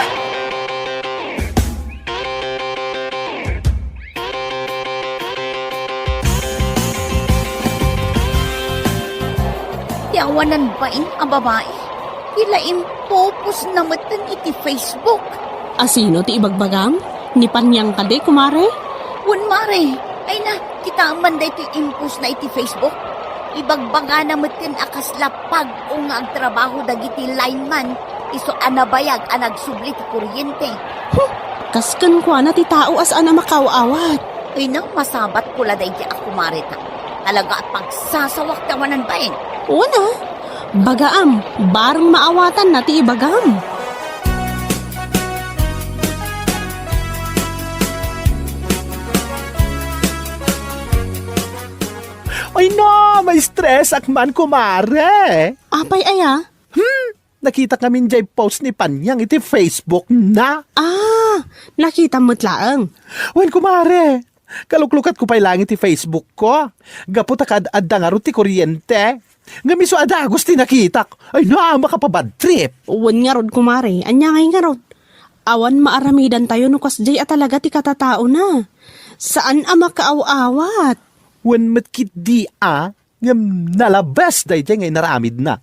Ti awanan bain a babai, ti la impopostna metten iti Facebook. A sino ti ibagbagam? Ni Panyang kadi, kumare? Wen, mare. Ay na, kitaem man daytoy impostna iti Facebook. Ibagbagana metten a kasla pag-o nga agtrabaho dagiti lineman, isu a nabayag a nagsubli ti kuryente. Huh! Kas kenkuana ti tao a saan a makaaw-awat. Ay na, masabatko la daydi a kumare ta. Talaga a pagsasawak ti awanan bain. Una, bagaam, bareng maawatanna ti ibagam. Ay na, ma-stress ak man, kumare. Apay aya? Hmm, nakitak ngamin jay post ni Panyang iti Facebook na. Ah, nakitam met laeng. Wen, kumare, kaluklukatko pay laeng iti Facebook ko. Gapu ta kad-adda ngarud ti kuryente. Ngem isu a dagus ti nakitak. Ay na, makapabad trip. Wen ngarud, kumare, ania ngay ngarud? Awan maaramidantayo no kasjay a talaga ti katataona. Saan a makaaw-awat. Wen met ketdi a, ngem nalabes daydiay nga inaramidna.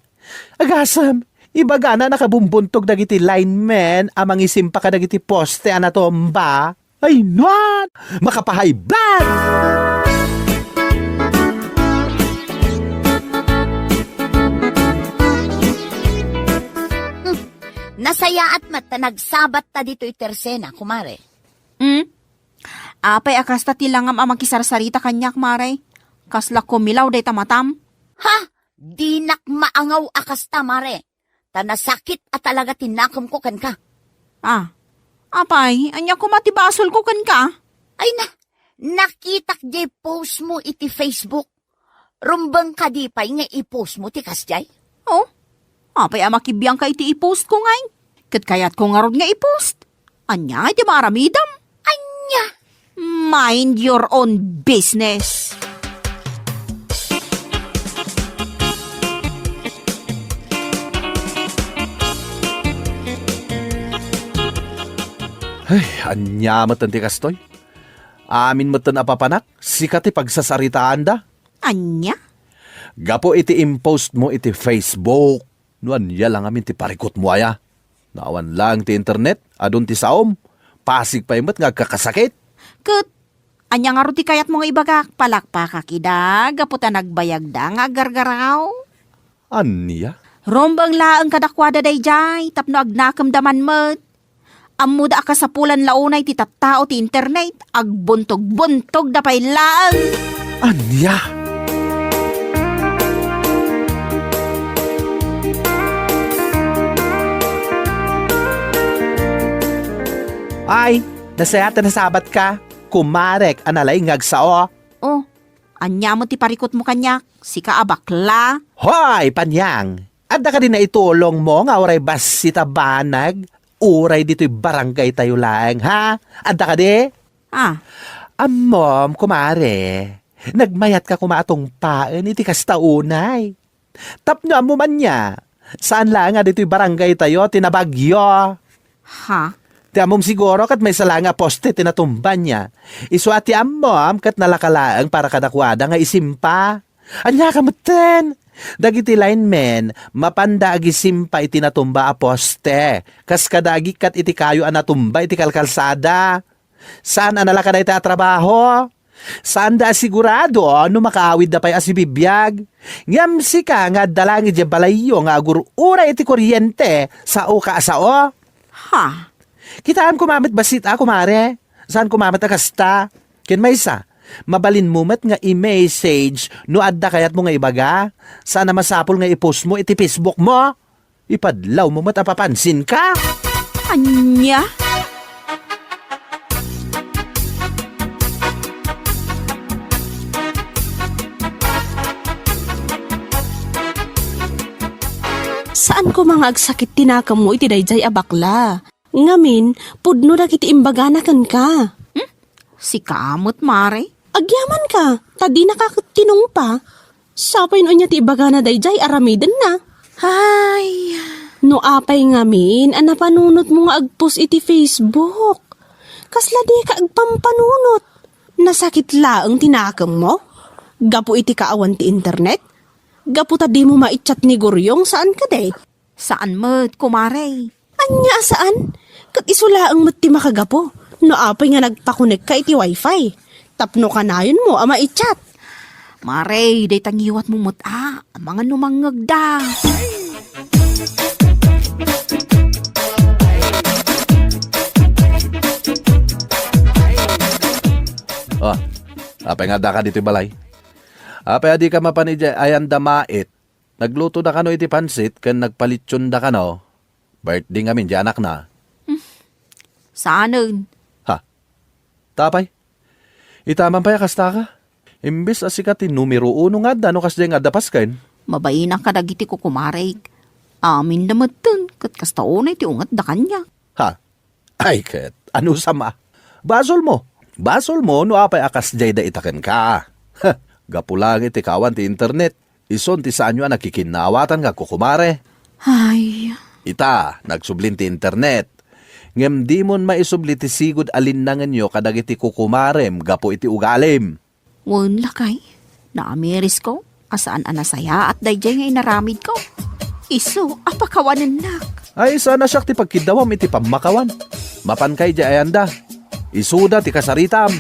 Agasem, ibagana a nakabumbuntog dagiti linemen a mangisimpa kadagiti poste a natumba. Ay nuan! Makapahaybag! Hmm. Nasayaat met ta nagsabatta ditoy tersena, kumare. Hmm? Apay a kasta ti langam a makisarsarita kaniak, mare? Kasla kumilaw dayta matam? Ha? Dinak maangaw a kasta, mare. Ta nasakit a talaga ti nakemko kenka. Ah, apay, ania koma ti basolko kenka? Ay na, nakitak jay post mo iti Facebook. Rumbeng kadi pay nga i-post mo ti kasjay? Oh, apay a makibiangka iti i-post ko ngay? Ket kayatko ngarud nga i-post. Ania ngay ti maaramidem? Ania? Mind your own business. Ay, ania met ti kastoy? Amin met ti napapanak, sika ti pagsasaritaanda. Ania? Gapu iti impost mo iti Facebook, no ania la ngamin ti parikutmo aya? No awan laeng ti internet, adun ti saom, pasig pay met nga agkakasakit. Ket ania ngarud ti kayatmo nga ibagak? Palakpakak ida gapu ta nagbayagda nga aggargaraw. Ania? Rumbeng laeng kadakuada daydiay tapno agnakemda man met. Ammoda a kasapulan la unay ti tattao ti internet, agbuntog-buntogda pay laeng. Ania? Ay, nasayaat a nasabatka, kumarek a nalaing nga agsao. Oh, ania met ti parikutmo kaniak, sika a bakla? Hoy, Panyang! Adda kadi naitulongmo nga uray bassit a banag, uray ditoy barangaytayo laeng, ha? Adda kadi? Ah. Ammom, kumare, nagmayatka koma a tungpaen iti kasta unay. Tapno ammom ania, saan laeng a ditoy barangaytayo ti nabagyo. Ha? Ti ammom siguro ket maysa laeng a poste ti natumba nia. Isu a ti ammom ket nalaka laeng para kadakuada nga isimpa. Ania ka metten? Dagiti linemen, mapanda agisimpa iti natumba a poste, kas kada agikkat iti kayo a natumba iti kalkalsada. Saan a nalaka dayta a trabaho? Saanda a sigurado no makaawidda pay a sibibiag. Ngem sika nga adda laeng idiay balayyo nga agur-uray iti koriente, sao ka a sao? Ha? Kitaem koma met bassit a, kumare. Saan koma met a kasta? Ken maysa, Mabalinmo met nga i-message no adda kayatmo nga ibaga. Saan a masapul nga i-post mo iti Facebook mo. Ipadlawmo met a papansinka. Ania? Saan koma nga agsakit ti nakemmo iti daydiay a bakla. Ngamin, pudno dagiti imbagana kenka. Hmm? Sika met, Mare? Agyamanka, ta dinaka ket tinungpa. Sapay no ania ti ibagana daydiay, aramidenna. Ay. No apay ngamin a napanunotmo nga agpost iti Facebook? Kasla dika agpampanunot. Nasakit laeng ti nakemmo? Gapu iti kaawan ti internet? Gapu ta dimo maichat ni Guryong, saan kadi? Saan met, kumare. Ania a saan? Ket isu laeng met ti makagapu no apay nga nagpakonekka iti wifi tapno kanayonmo a maichat. Mare, dayta ngiwatmo met a, amangan no mangngegda. Oh, apay nga addaka ditoy balay? Apay a dika mapan idiay ayan da mait? Naglutoda kano iti pansit ken nagpalitsionda kano. Birthday ngamin ti anakna. Saanen. Ha? Tapay? Ita man pay a kastaka? Imbes a sika ti numero uno nga adda no kasdiay nga adda pasken. Mabainaka dagiti kukumarek. Aminda metten ket kasta unay ti ungetda kaniak. Ha? Ay ket, anusam a? Basolmo. Basolmo no apay a kasdiay dayta kenka. Gapu laeng iti kaawan ti internet, isun ti saanyo a nakikinnaawatan nga kukumare. Ay. Ita, nagsublin ti internet. Ngem dimon maisubli ti sigud a linnangenyo kadagiti kukumarem gapu iti ugalim. Wen, lakay, naamirisko a saan a nasayaat daydiay nga inaramidko. Isu a pakawanennak. Ay, saan a siak ti pagkiddawam iti pammakawan. Mapanka idiay ayanda. Isuda ti kasaritam.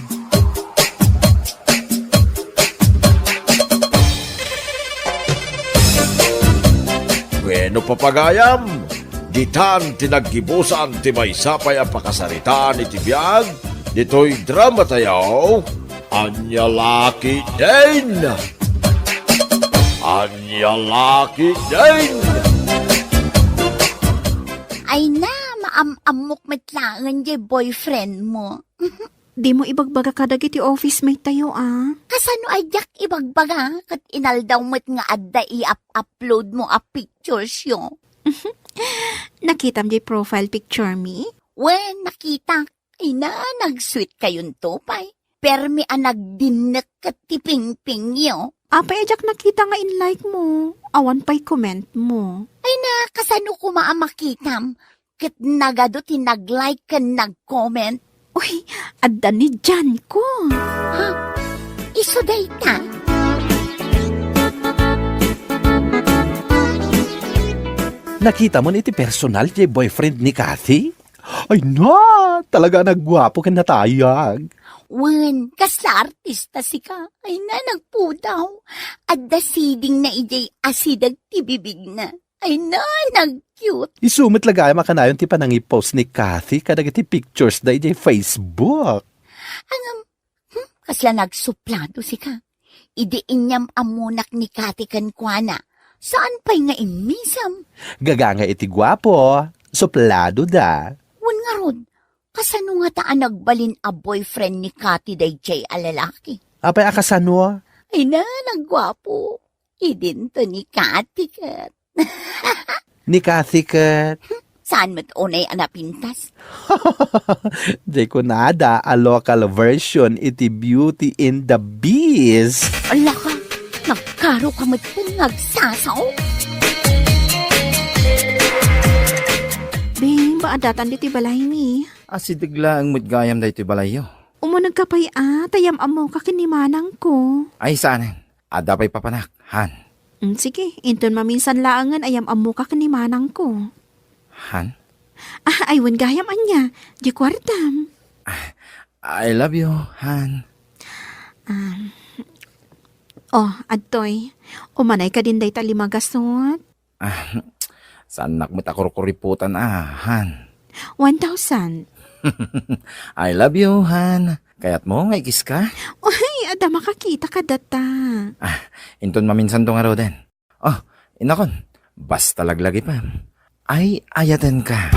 Bueno, papagayam, ditan ti naggibusan ti maysa pay a pakasaritaan iti biag ditoy drama tayo. Ania la ketdin? Ania la ketdin? Ay na, maam-ammok met laeng diay boyfriend mo. Dimo ibagbaga kadagiti office mate tayo, a? Kasano a diak ibagbaga? Ket inaldaw met nga adda i-up-upload mo a pictures yo. Nakitam diay profile picture mi? Wen, nakitak. Ay na, nag-sweet kayonto pay. Permi a nagdinnek ket ti pingpingyo. Apay a diak nakita nga in-like mo? Awan pay comment mo. Ay na, kasano koma a makitam? Ket nagadu ti nag-like ken nag-comment. Uy, adda ni Jan ko. Ha? Isu dayta? Nakita mo iti personal ti boyfriend ni Kathy? Ay na, talaga a nagguapo ken natayag. Wen, kasla artista sika. Ay na, nagpudaw. Adda siding na idiay asideg ti bibigna. Ay na, nag-cute. Isu met la gayam a kanayon ti panangipost ni Kathy kadagiti pictures da idiay Facebook. Ngem, hmm, kasla nagsuplado sika. Idi inyam-ammonak ni Kathy kenkuana, saan pay nga immisem? Gagangay iti guapo, suplado da. Wen ngarud, kasano ngata a nagbalin a boyfriend ni Kathy daydiay a lalaki? Apay a kasano? Ay na, nagguapo. Idinto ni Kathy ket. Ni Kathy ket. Saan met unay a napintas? Diay kunada a local version iti Beauty and the Beast. Ala ka, nagkaro ka met ken ngagsasaw. Babe, addatan ditoy balaymi. Asideg laeng met gayam daytoy balayyo. Umunegka pay a, ta yam-ammoka ken ni manangko. Ay, saanen. Adda pay papanak, han. Mm, sige, inton maminsan laengen a yam-ammoka ken ni manangko. Han? Ah, ay, wen gayam ania, di kuartam. Ah, I love you, han. Um, oh, adtoy. Umanay ka din dayta lima gasot. Ah, saannak met a kurkuripotan, ah, han. One thousand. I love you, han. Kayatmo nga ikiska? Uy, Adda makakita kadata. Ah, inton maminsanto ngaruden. Oh, inakon, basta laglagipem. Ay, ayatenka.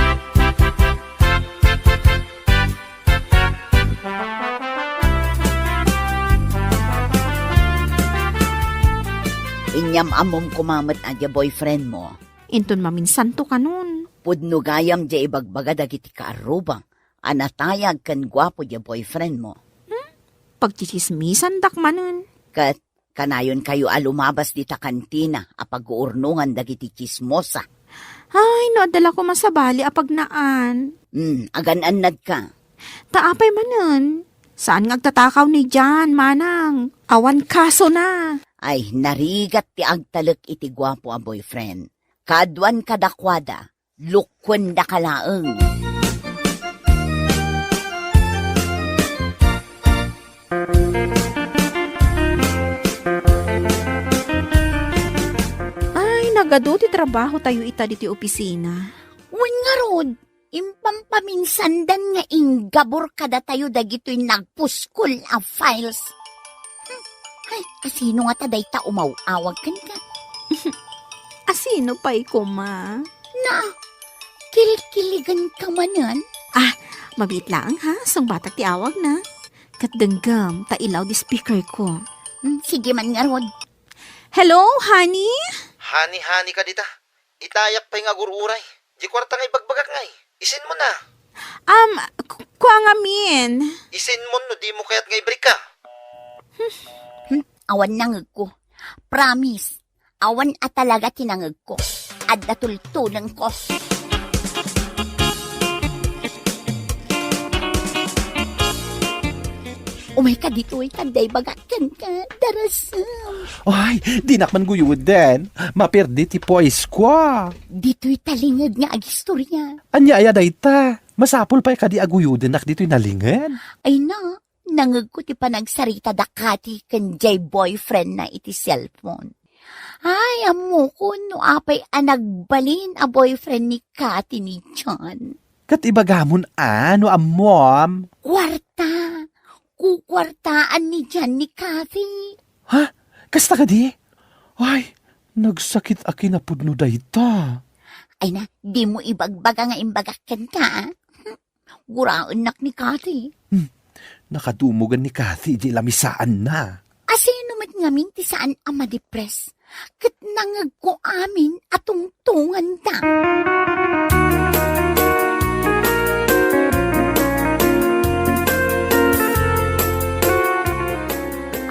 Inyam-ammom koma met a dia boyfriend mo. Inton maminsanto kanon. Pudno gayam dia ibagbaga dagiti kaarrubang a natayag ken guapo dia boyfriend mo. Hmm? Pagtsitsismisandak manen. Ket kanayonkayo a lumabas dita kantina a pag-uurnongan dagiti tsismosa. Ay, no adda la koma sabali a pagnaan. Hmm, agan-annadka. Ta apay manen? Saan nga agtatakaw ni Jan, manang? Awan kasona. Ay, narigat ti agtalek iti guapo a boyfriend. Kaaduan kadakuada, lukkuendaka laeng. Ay, nagadu ti trabahotayo ita ditoy opisina. Wen ngarud, impampaminsandan nga inggabor kadatayo dagitoy nagpuskol a files. Hmm, ay, asino ngata dayta umaw-awag kenka? Asino pay koma? Na, kilkiligenka manen? Ah, mabiit laeng ha, sungbatak ti awagna. Ket denggem, ta ilaw di speaker ko. Hmm, sige man ngarud. Hello, honey? Honey, honey ka dita. Itayak pay nga agur-uray. Di kuarta nga ibagbagak ngay. Isin mo na. Um, ku-, kua ngamin. Isin mo no di mo kayat nga ibrik ka. Hmm, awan nangegko. Promise. Awan a talaga ti nangegko. Adda tultulengko. Umayka ditoy, ta adda ibagak kenka, darasem. Ay, dinak man guyuden. Maperdi ti poise ko. Ditoy talinged nga agistorya. Ania aya dayta? Masapul pay kadi a guyudennak ditoy nalinged? Ay na, nangegko ti panagsarita da Cathy ken jay boyfriend na iti cellphone. Ay, ammokon no apay a nagbalin a boyfriend ni Cathy ni John. Ket ibagamon a no ammom. Kuarta. Kukuartaan ni John ni Cathy. Ha? Kasta kadi? Ay, nagsakit a kinapudno dayta. Ay na, di mo ibagbaga nga imbagak kenka, a? Guraennak ni Cathy. Hmm. Nakadumugan ni Cathy idiay lamisaanna. Asino met ngamin ti saan a madepres? Ket nangegko amin a tungtunganda.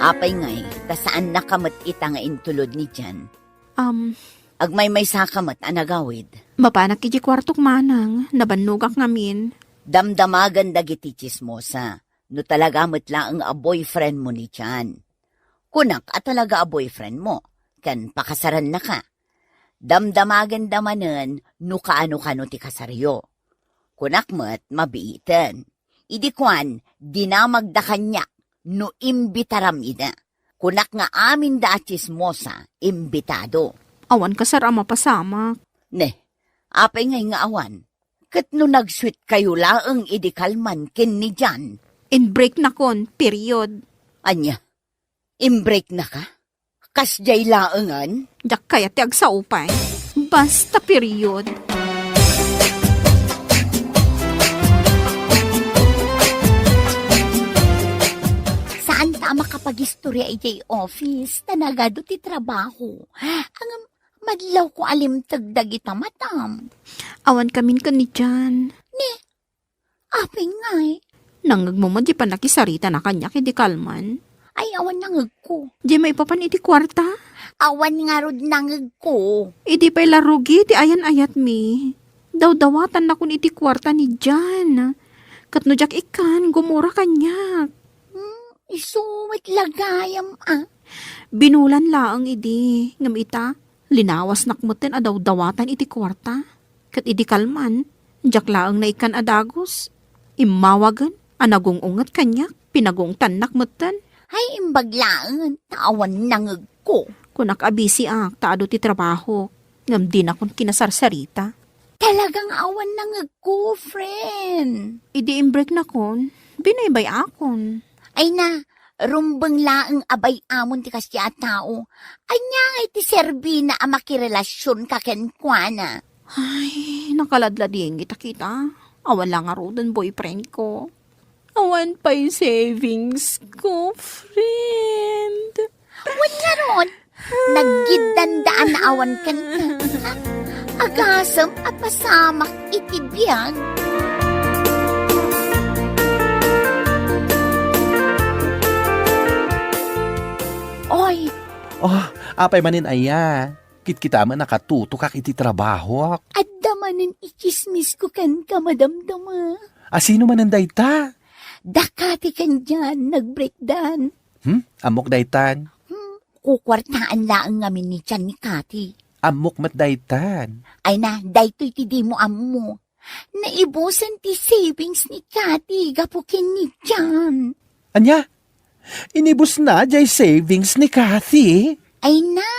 Apay ngay, ta saannaka met ita nga intulod ni Jan? Am. Agmaymaysaka met a nagawid. Mapanak idiay kuartok manang, nabannogak ngamin. Damdamagan dagiti tsismosa, no talaga met laeng a boyfriend mo ni Jan. Kunak a talaga a boyfriend mo, ken pakasarannaka. Damdamaganda manen no kaano-kano ti kasaryo. Kunak met mabiiten. Idi kuan, dinamagda kaniak no imbitaram ida. Kunak nga aminda a tsismosa, imbitado. Awan kasar a mapasamak. Ne, apay ngay nga awan? Ket no nagsuetkayo laeng idi kalman ken ni Jan? Inbreaknakon, period. Ania? Inbreaknaka? Kasdiay laengen? Diak kayat ti agsao pay. Basta period. Saanta a makapagistorya idiay office, ta nagadu ti trabaho. Ngem madlawko a limteg dagita matam. Awan kamin ken ni Jan. Ne, apay ngay? Nangegmo met di pannakisarita na kaniak idi kalman? Ay, awan nangegko. Di maipapan iti kuarta? Awan ngarud nangegko. Idi pay la rugi ti ayan-ayatmi. Dawdawatannakon iti kuarta ni Jan. Ket no diak ikkan, gumura kaniak. Hmm, isu met la gayam, a. Binulan laeng idi, ngem ita, linawasnak metten a dawdawatan iti kuarta. Ket idi kalman, diak laeng naikkan a dagus. Immawagen a nagung-unget kaniak, pinagungtannak metten. Ay, imbag laeng, ta awan nangegko. Kunak a bisiak, ta adu ti trabahok, ngem dinakon kinasarsarita. Talagang awan nangegko, friend. Idi imbreaknakon, binaybay-akon. Ay na, Rumbeng laeng a bay-amon ti kasdiay a tao. Ania ngay ti serbina a makirelasionka kenkuana? Ay, nakaladladingit a kita. Awan la ngaruden boyfriend ko. Awan pay savings ko, friend. Wen ngarud, naggiddandaan a awan kenka. Agasem a pasamak iti biag. Oy! Oh, apay manen aya? Kitkita met a katutokak iti trabahok. Adda manen itsismisko kenka, madamdama. A sino manen dayta? Da Kati ken Jan, nag-breakdan. Hmm? Ammok daytan? Hmm, kukuartaan laeng ngamin ni Jan ni Kati. Ammok met daytan. Ay na, daytoy ti dimo ammo. Naibusen ti savings ni Kati gapu ken ni Jan. Ania? Inibusna jay savings ni Kati? Ay na,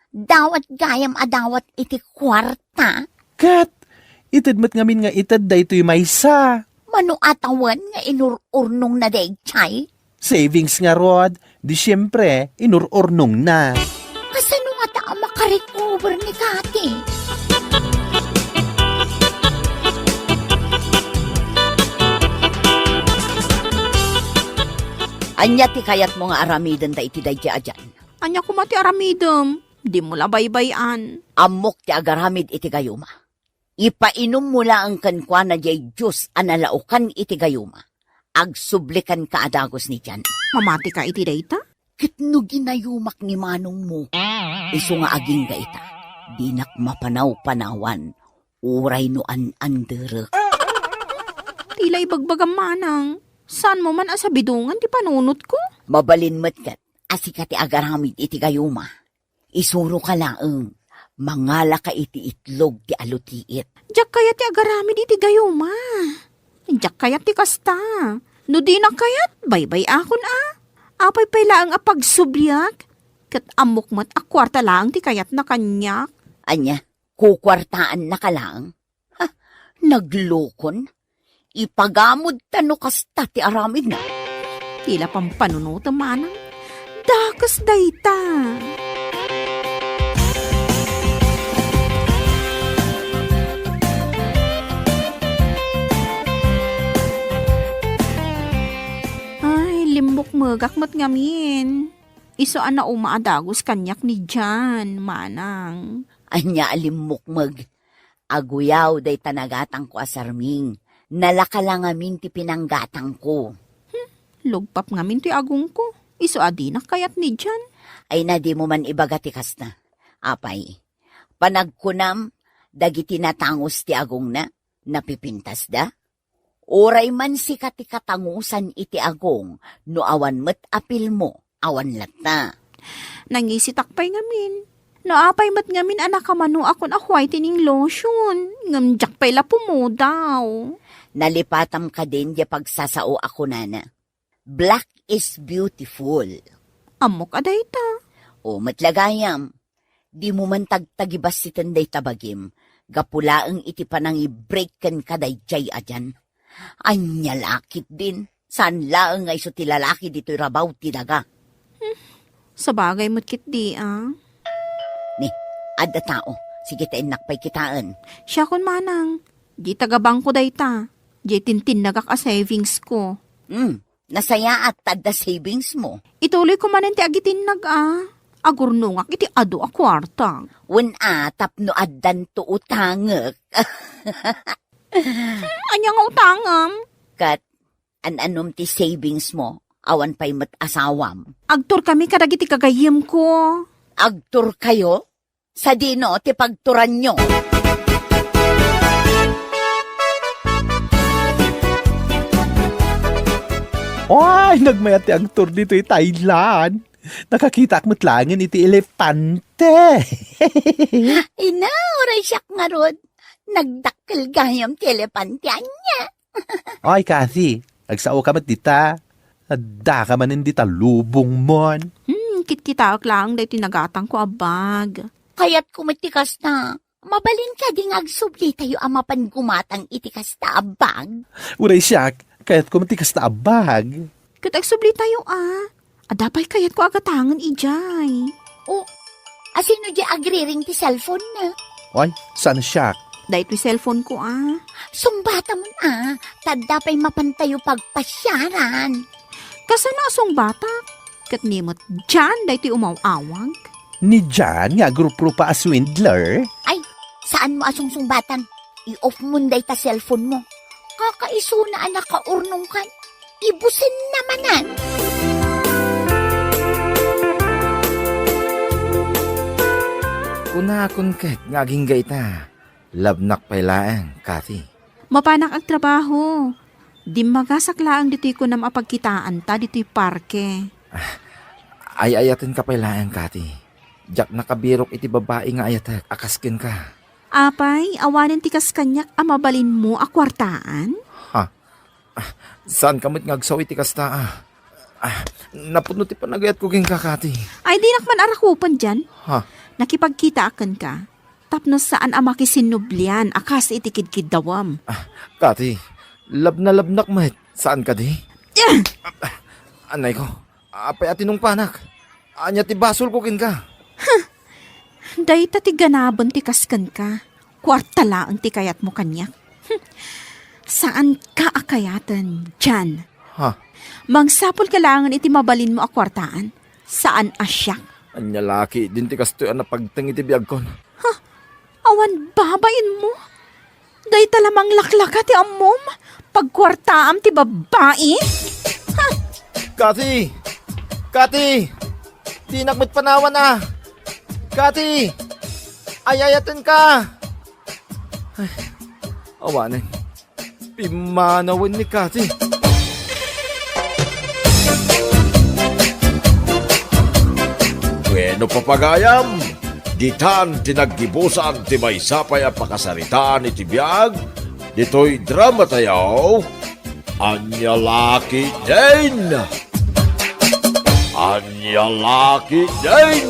dawat gayam a dawat iti kuarta. Ket, ited met ngamin nga ited daytoy maysa. Mano a tawen nga inur-urnongna daydiay? Savings ngarud, di siempre, inur-urnongna. Kasano ngata a makarecover ni Kati? Ania ti kayatmo nga aramiden ta iti daydiay a Jan? Ania koma ti aramidem? Dimo la baybay-an. Ammok ti agaramid iti gayuma. Ipainommo laeng kenkuana jay juice a nalaokan iti gayuma. Agsubli kenka a dagus ni Jan. Mamatika iti dayta? Ket no ginayumak ni manongmo, isu nga agingga ita, dinak mapanawpanawan, uray no an-anderek. Ti la ibagbagam, manang, saanmo man a sabidongan ti panunotko? Mabalin met ket a sika ti agaramid iti gayuma. Isuroka laeng, mangalaka iti itlog ti alutiit. Diak kayat ti agaramid iti gayuma. Diak kayat ti kasta. No dinak kayat, baybay-akon a. Apay pay laeng a pagsubliak? Ket ammok met a kuarta laeng ti kayatna kaniak. Ania, kukuartaannaka laeng? Ha, naglukon? Ipagamod ta no kasta ti aramidna. Ti la pampanunotem, manang. Dakes dayta. Ay, limmukmegak met ngamin. Isu a nauma a dagus kaniak ni Jan, manang. Ania a limmukmeg? Aguyaw dayta nagatangko a sarming. Nalaka la ngamin ti pinanggatangko. Hmm, lugpap ngamin ti agongko. Isu a dinak kayat ni Jan. Ay na, dimo man ibaga ti kasta. Apay, panagkunam, dagiti natangus ti agongna, napipintasda? Uray man sika ti katangusan iti agong, no awan met apilmo, awan latta. Nangisitak pay ngamin. No apay met ngamin a nakamanoakon a whitening lotion, ngem diak pay la pumudaw. Nalipatam kadin diay pagsasao a kunana, "Black is beautiful." Ammok a dayta. O, met la gayam. Dimo man tagtagibassiten dayta bagim, gapu laeng iti panangibreak kenka daydiay a Jan. Ania la ketdin, saan laeng nga isu ti lalaki ditoy rabaw ti daga. Hmm, sabagay met ketdi a. Ni, adda tao. Sige ta innak pay kitaen. Siakon, manang. Di taga bangko dayta. Di tintinnagak a savings ko. Hmm, nasayaat ta adda savings mo. Ituloy ko manen ti agitinnag a. Agurnongak iti adu a kuarta. Wen a, tapno addanto utangek. Hmm, ania nga utangam? Ket an-anom ti savings mo, awan pay met asawam. Agturkami kadagiti gagayyemko. Agturkayo? Sadino ti pagturanyo? Ay, nagmayat ti agtur ditoy Thailand. Nakakitaak met laengen iti elepante. Ina, uray siak ngarud. Nagdakkel gayam ti elepante ania. Ay, Kathy, agsaoka met dita. Addaka manen dita lubongmon. Hmm, kitkitaek laeng daytoy nagatangko a bag. Kayatko met ti kasta. Mabalin kadi nga agsublitayo a mapan gumatang iti kasta a bag? Uray siak, kayatko met ti kasta a bag. Ket agsublitayo a. Adda pay kayatko a gatangen idiay. O, asino di agriring ti cellphone na? Oy, saan siak? Daytoy cellphone ko, a. Sungbatamon, a. Ta adda pay mapantayo pagpasiaran. Kasano a sungbatak? Ket ni met John daytoy umaw-awag? Ni John nga agruprupa a swindler? Ay, saan mo a sungsungbatan? I-off mon dayta cellphone mo. Kakaisuna a nakaurnongkan. Ibusen na manen. Kunakon ket nga agingga ita. Labnak pay laeng, Cathy. Mapanak agtrabaho. Dimmagasak laeng ditoy kunam a pagkitaanta ditoy parke. Ah, ay-ayatenka pay laeng, Cathy. Diak nakabirok iti babai nga ayatek a kas kenka. Apay, awanen ti kas kaniak a mabalinmo a kuartaan? Ha? Ah, saanka met nga agsaw iti kasta, a? Ah, napudno ti panagayatko kenka, Cathy. Ay, dinak man arakupen dian. Ha? Nakipagkitaak kenka tapno saan a makisinnublian a kas iti kidkiddawem. Ah, Cathy, labnalabnak met. Saan kadi? Ah! Ah, anay ko. Apay a tinungpanak? Ania ti basolko kenka? Dayta ti ganaben ti kas kenka. Kuarta laeng ti kayatmo kaniak. Saanka a kayaten, John. Ha? Mangsapulka laengen iti mabalinmo a kuartaan. Saan a siak. Ania la ketdin ti kastoy a napagteng iti biagkon? Ha? Awan babainmo? Dayta la manglaklaka ti ammom? Pagkuartaam ti babai? Ha? Cathy! Cathy! Dinak met panawan, a! Cathy! Ay-ayatenka! Ay, awanen. Pimmanawen ni Cathy. Bueno, papagayam, ditan ti naggibusan ti maysa pay a pakasaritaan iti biag ditoy drama tayo, Ania la ketdin! Ania la ketdin!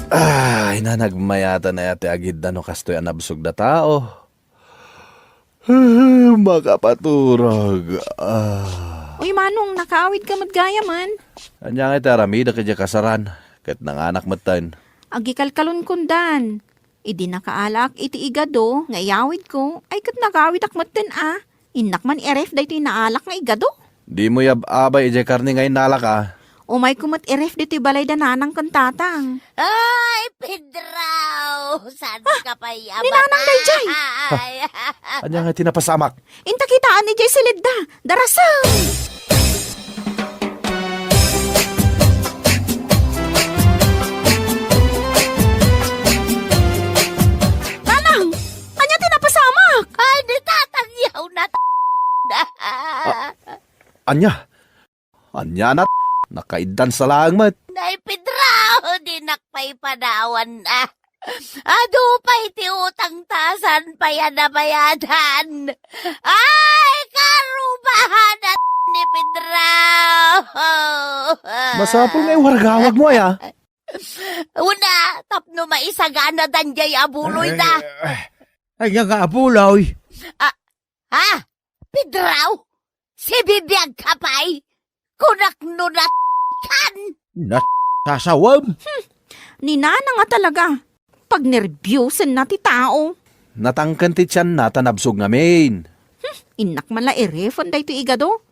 Ah, ay, nanagmayatan aya ti agidda no kastoy a nabsog da tao. Makapaturog. Ah. Uy, Manong, nakaawid ka met gayam. Ania ngay ti aramidek idiay kasaran, ket nanganak metten. Agikalkalon kundan. Idi nakaalaak iti igado nga iyawidko, ay ket nagawidak metten a. Innak man iref daytoy naalak nga igado. Dimo yab-abay idiay karne nga innalak a. Umayko met iref ditoy balay da nanang ken tatang. Ay, Pedro! Saan ka pay ni nanang daydiay? Ania nga ti napasamak? Inta kitaan idiay silidda. Darasem! Nanang! Ania ti napasamak? Ay, ni tatang yaw na. Ah, ania? Ania na? Nakaiddan sa laeng met. Nay, Pedro, dinak pay panawan na. Adu pay ti utang ta saan pay a nabayadan. Ay, karubahan na ni Pedro. Masapul nga iwaragawag mo, aya? Una, tapno maisagana dandiay a buloy da. Ay, ay, ay, nga abuloy. Ah, ha? Pedro? Sibibiag ka pay? Kunak no nat-, kan? Nat-, sasawem? Hmm, ni nanang a talaga. Pagnerbiosen na ti tao. Natangken ti tianna ta nabsog ngamin. Hmm, innak man la irefen daytoy igado.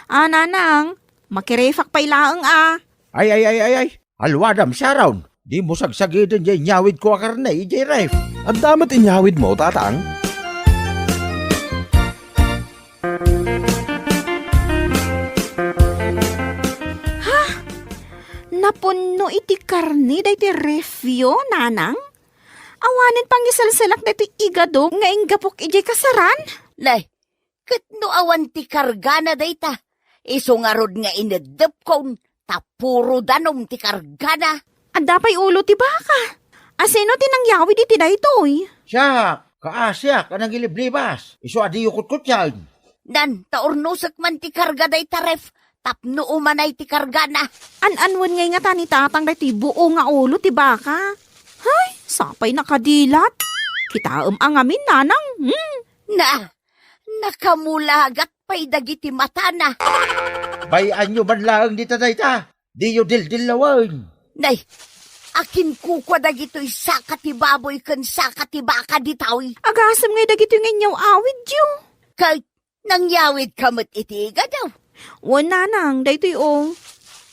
Ah, nanang, makirefak pay laeng a. Ay, ay, ay, ay, ay. Alwadam, Sharon. Dimo sagsagiden jay inyawidko a karne idiay ref. Adda met inyawidmo, tatang? Ha? Napunno iti karne daytoy refyo, nanang? Awanen pangiselselak daytoy igado nga inggapok idiay kasaran? Nay, ket no awan ti kargana dayta, isu ngarud nga ineddepkon, tapno puro danum ti kargana. Adda pay ulo ti baka. Asino ti nangyawid iti daytoy? Siak, kaasiak a nangiliblibas. Isu a diyo kutkutyan. Nan, ta urnosek man ti karga dayta ref, tapno umanay ti kargana. An-anwen ngay ngata ni tatang daytoy buo nga ulo ti baka? Hay, sapay nakadilat. Kitaem a ngamin, nanang. Hmm. Na, nakamulagat pay dagiti matana. Bay-anyo man laeng dita dayta. Diyo dildillawen. Nay, akin kukua dagitoy saka ti baboy ken saka ti baka ditoy. Agasem ngay dagitoy nga inyaw-awidyo. Ket nangyawidka met iti igadaw? Wen, nanang, daytoy, o.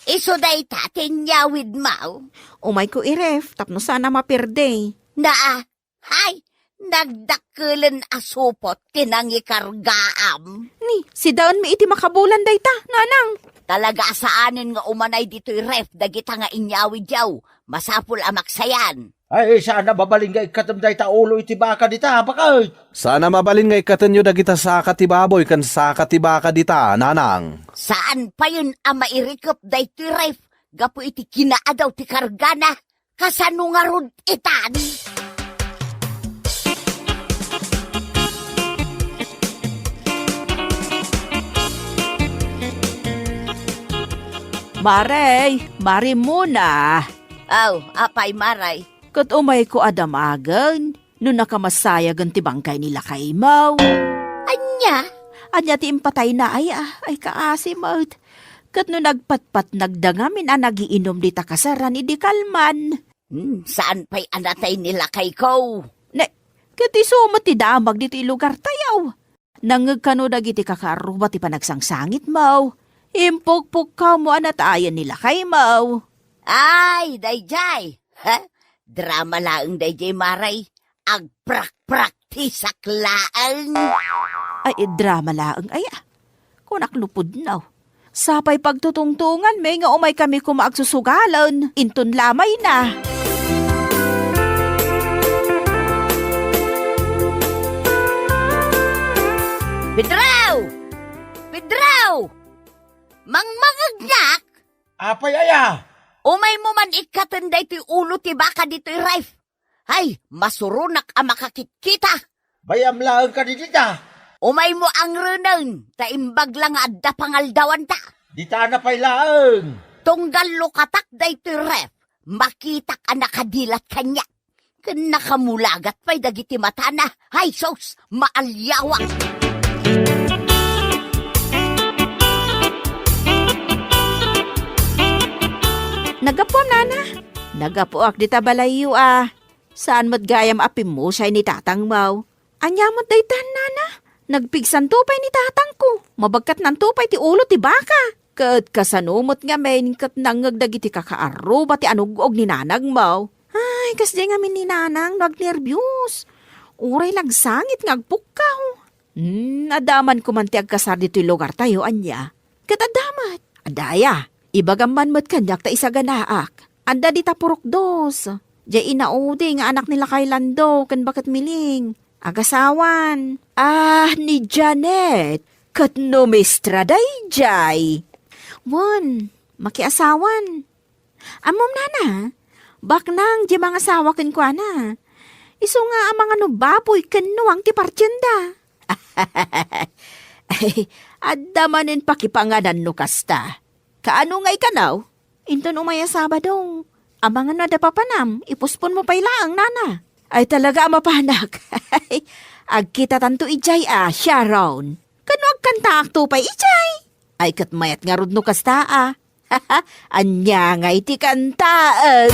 Isu dayta ti inyawidmo? Umayko i-ref tapno saan a maperde. Naa, hay, nagdakkelen a supot ti nangikargaam. Ni, sidaenmi iti makabulan dayta, nanang. Talaga a saanen nga umanay ditoy ref dagita nga inyawidyo. Masapul a maksayan. Ay, saan a mabalin nga ikkatem dayta ulo iti baka dita, baket? Saan a mabalin nga ikkatenyo dagita saka ti baboy ken saka ti baka dita, nanang. Saan payen a mairikep daytoy ref gapu iti kinaadaw ti kargana. Kasano ngarud itan? Marey, Mari Mona. Aw, apay, Marey? Ket umayko a damagen no nakamassayagen ti bangkay ni lakaymo. Ania? Ania ti impatayna, ay, a, ay, kaasi met. Ket no nagpatpatnagda ngamin a nagiinum dita kasaran idi kalman. Hmm, saan pay a natay ni lakayko? Ne, ket isu met ti damag ditoy lugartayo. Nangngeg kano dagiti kakaarruba ti panagsangsangitmo. Impukpukkawmo a natayen ni lakaymo. Ay, daydiay! Ha? Drama laeng daydiay, Marey. Agprakpraktisak laeng. Ay, drama laeng aya. Kunak lupudno. Sapay pagtutungtunganmi nga umaykami koma agsusugalen inton lamayna. Pedro! Pedro! Mangmangegnak? Apay aya? Umaymo man ikkaten daytoy ulo ti baka ditoy ref. Ay, masuronak a makakitkita. Bay-am laeng kadi dita. Umaymo angrenen, ta imbag la nga adda pangaldawanta. Ditana pay laeng. Tunggal lukatak daytoy ref, makitak a nakadilat kaniak. Ken nakamulagat pay dagiti matana. Ay, sus, maaliawak. Naggapuam, nana? Naggapuak dita balayyo a. Saan met gayam a pimmusay ni tatangmo? Ania met daytan, nana? Nagpigsanto pay ni tatangko. Mabagkatnanto pay ti ulo ti baka. Ket kasano met ngamin ket nangngeg dagiti kakaarruba ti anug-og ni nanangmo? Ay, kasdiay ngamin ni nanang no agnerbios. Uray la agsangit nga agpukkaw. Hmm, adda man koman ti agkasar ditoy lugartayo, ania? Ket adda met. Adda aya, ibagam man met kaniak ta isaganaak. Adda dita purok dos. Diay inaudi nga anak ni lakay Lando ken baket Miling. Agasawan. Ah, ni Janet. Ket no mistra daydiay. Wen, makiasawan. Ammom, nana, baknang diay mangasawa kenkuana. Isu nga amangan no baboy ken nuang ti partienda. Ay, adda manen pakipanganan no kasta. Kaano nga ikanaw? Inton umay a Sabado, amangan no adda papanam, ipusponmo pay laeng, nana. Ay, talaga a mapanak. Agkitatanto idiay a, Sharon. Kano agkantaakto pay idiay? Ay, ket mayat ngarud no kasta a. Ania ngay ti kantaen?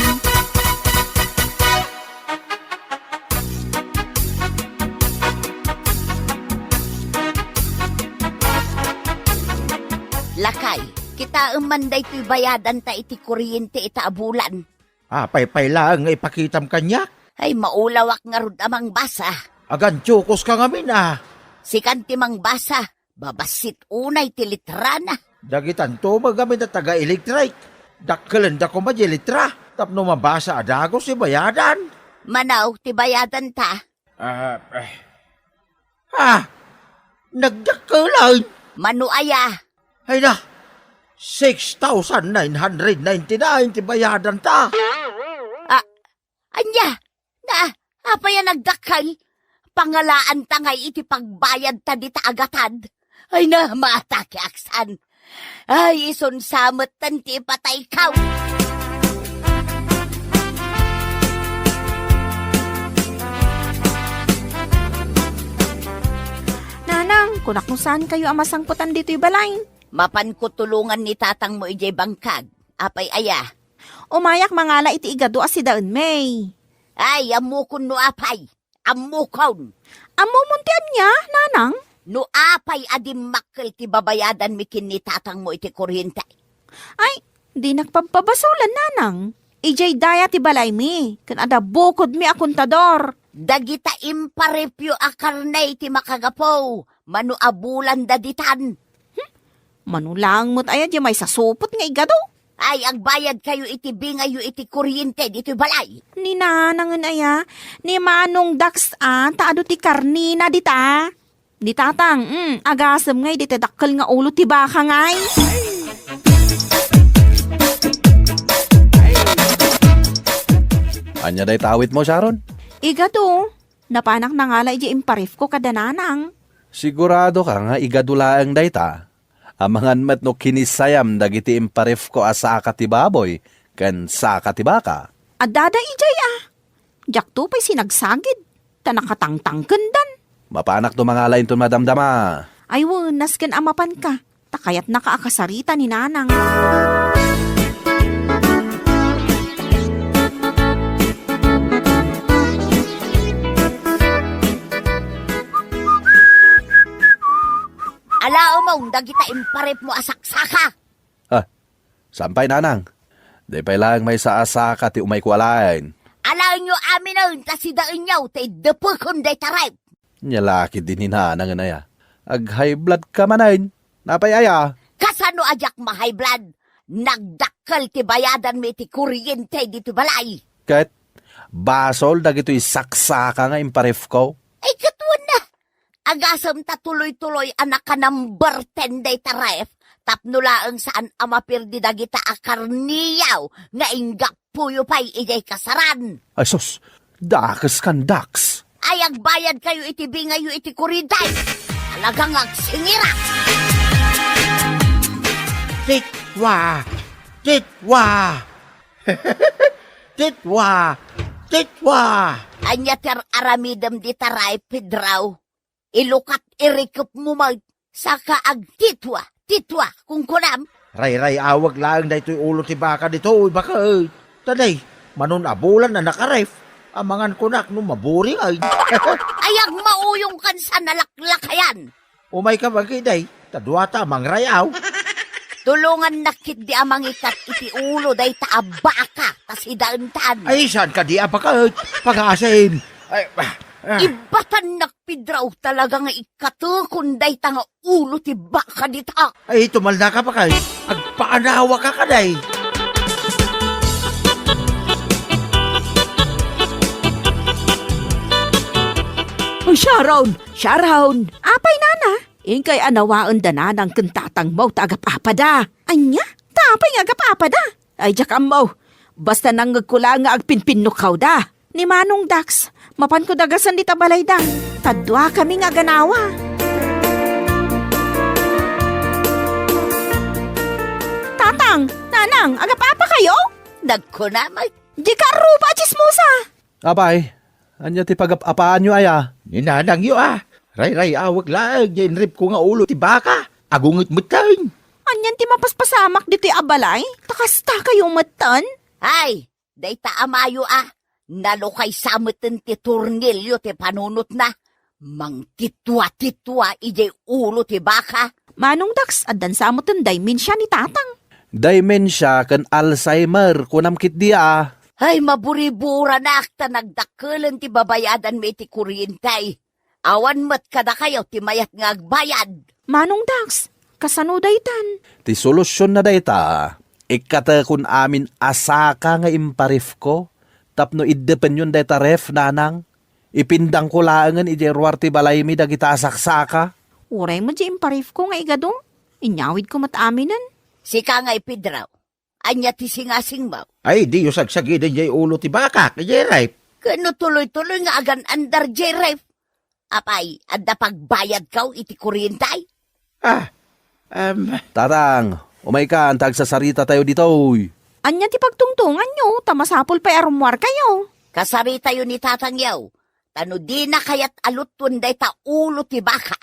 Lakay, kitaem man daytoy bayadanta iti kuryente ita a bulan. Apay pay laeng nga ipakitam kaniak? Ay, maulawak ngarud a mangbasa. Agantiokos ka ngamin a. Sikan ti mangbasa. Babassit unay ti litrana. Dagitanto met ngamin a taga-elektrik. Dakkelenda koma diay litra tapno mabasa a dagus ti bayadan. Mano ti bayadanta? Ah, eh. Ah! Nagdakkelan! Mano aya? Ay na! Six thousand nine hundred ninety-nine ti bayadanta! Ah, ania? Na, apay a nagdakkel? Pangalaanta ngay iti pagbayadta dita a gatad. Ay na, maatake aksan. Ay, isunsa metten ti ipataykaw. Nang, kunak no saan kayo a masangputan ditoy balay. Mapanko tulongan ni tatangmo idiay bangkag. Apay aya? Umayak mangala iti igado a si Daen May. Ay, ammokon no apay. Ammokon. Ammomon ti ania, nanang? No apay a dimmakkel ti babayadanmi ken ni tatangmo iti kuryente. Ay, dinak pabpabasolan, nanang. Idiay daya ti balaymi, ken adda bukodmi a kontador. Dagita imparipyo a karne ti makagapu, mano a bulanda ditan. Hmm? Mano laeng met aya di maisasupot nga igado? Ay, agbayad kayo iti bingayyo iti kuryente ditoy balay. Ni nanangen aya, ni Manong Dax a, ta adu ti karnina dita. Ni tatang, mm, agasem ngay dita dakkel nga ulo ti baka ngay. Ania dayta awitmo, Sharon? Igado, napanak nangala iti imparifko kada nanang. Sigurado ka nga igado laeng dayta? Amangan met no kinisayam dagiti imparifko a saka ti baboy ken saka ti baka. Addada idiay a. Diakto pay sinagsagid, ta nakatangtangkendan. Mapanak no mangala inton madamdama. Ay wen, nasken a mapanka, ta kayatnaka a kasarita ni nanang. Ala, umong dagita imparipmo a saksaka. Ah, saan pay, nanang? Di pay laeng maysa a saka ti umayko alaen. Alaenyo aminen ta sidaenyo ti iddepekon dayta ref. Nia la ketdi ni nanangen aya. Ag-high blood ka manen. Napay aya? Kasano a diak ma-high blood? Nagdakkel ti bayadanmi iti kuryente ditoy balay. Ket basol dagitoy saksaka nga imparifko. Ay, ket wen na. Agasem ta tuloy-tuloy a naka-number ten dayta ref, tapno laeng saan a maperdi dagita a karniyo nga inggapuyo pay idiay kasaran. Ay sus, dakes kan, Dax. Ay, agbayad kayo iti bingayyo iti kuryente. Talaga nga agsingira. Titwa! Titwa! Titwa! Titwa! Ania ti ar-aramidem dita ref, Pedro? Ilukat irikepmo met, saka agtitwa, titwa, kunkunam? Rayray-awek laeng daytoy ulo ti baka ditoy, baket. Ta day, manon a bulan a nakaref, amangan kunak no maburi ngay. Ay, agmauyong kan sa nalaklakayan. Umayka, baket, day, ta duata a mangray-aw. Tulongannak ketdi a mangikat iti ulo dayta a baka, ta sidaentan. Ay, saan kadi a baket? Pagasim. Ay, ah, ah. Ibbatannak Pedro, talaga nga ikkatekon dayta nga ulo ti baka dita. Ay, tumalnaka, baket. Agpaanawaka kadi. Oh, Sharon! Sharon! Apay, nana? Inkay anawaen da nanang ken tatangmo ta agap-apada. Ania? Ta apay nga agap-apada? Ay, diak ammo. Basta nangngegko la nga agpinpinnukawda. Ni Manong Dax, mapanko dagasen dita balayda. Ta duakami nga aganawa. Tatang, nanang, agap-apa kayo? Nagkunam, ay. Dika ruba a tsismosa. Apay, ania ti pagap-apaanyo aya? Ni nanangyo a. Rayray-awek laeng diay inrefko nga ulo ti baka. Agunget metten. Anian ti mapaspasamak ditoy a balay? Ta kasta kayo metten? Ay, dayta amayo a. Nalukaysa metten ti tornilyo ti panunotna. Mangtitwa-titwa idiay ulo ti baka. Manong Dax, addan sa metten dementia ni tatang. Dementia ken Alzheimer, kunam ketdi a. Ay, maburiburanak ta nagdakkelen ti babayadanmi iti kuryente. Awan met kadakayo ti mayat nga agbayad. Manong Dax, kasano daytan? Ti solusionna dayta, ikkatekon amin a saka nga imparefko tapno iddepenyon dayta ref, nanang. Ipindangko laengen idiay ruar ti balaymi dagita a saksaka. Uray met diay imparefko nga igado, inyawidko met aminen. Sika ngay, Pedro, ania ti singasingmo? Ay, diyo sagsagiden diay ulo ti bakak idiay ref. Ken no tuloy-tuloy nga agan-andar diay ref, apay, adda pagbayadkaw iti kuryente? Ah, em. Tatang, umaykan ta agsasaritatayo ditoy. Ania ti pagtungtonganyo, ta masapul pay a rummuarkayo? Kasaritayo ni tatangyo, ta no dina kayat a lutuen dayta ulo ti baka,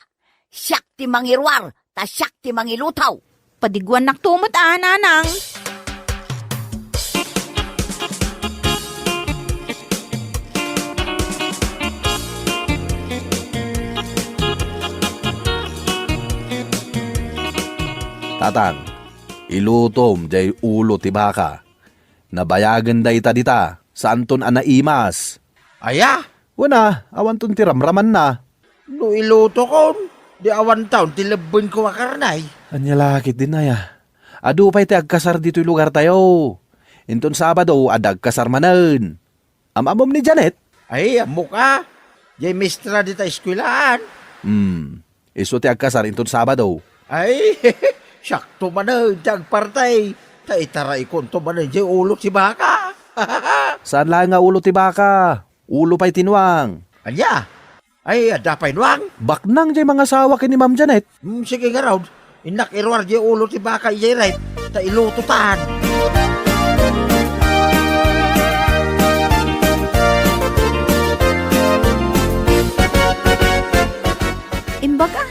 Siak ti mangiruar, ta siak ti mangiluto. Padiguannakto met a, nanang. Tatang, ilutom jay ulo ti baka. Nabayagen dayta dita, saanton a naimas. Aya? Wen a, awanton ti ramramanna. No ilutokon, di awanton ti lebbenko a karne. Ania la ketdin aya? Adu pay ti agkasar ditoy lugartayo. Inton Sabado, adda agkasar manen. Am-ammom ni Janet? Ay, ammok a. Jay maestra dita eskuelaan. Hmm, isu ti agkasar inton Sabado. Ay, siakto manen ti agparte. Ta itaraykonto manen jay ulo ti baka. Saan laeng nga ulo ti baka. Ulo pay ti nuang. Ania? Ay, adda pay nuang? Baknang jay mangasawa ken ni Ma'am Janet. Hmm, sige ngarud. Innak iruar jay ulo ti baka idiay ref, ta ilutotan. Imbag a,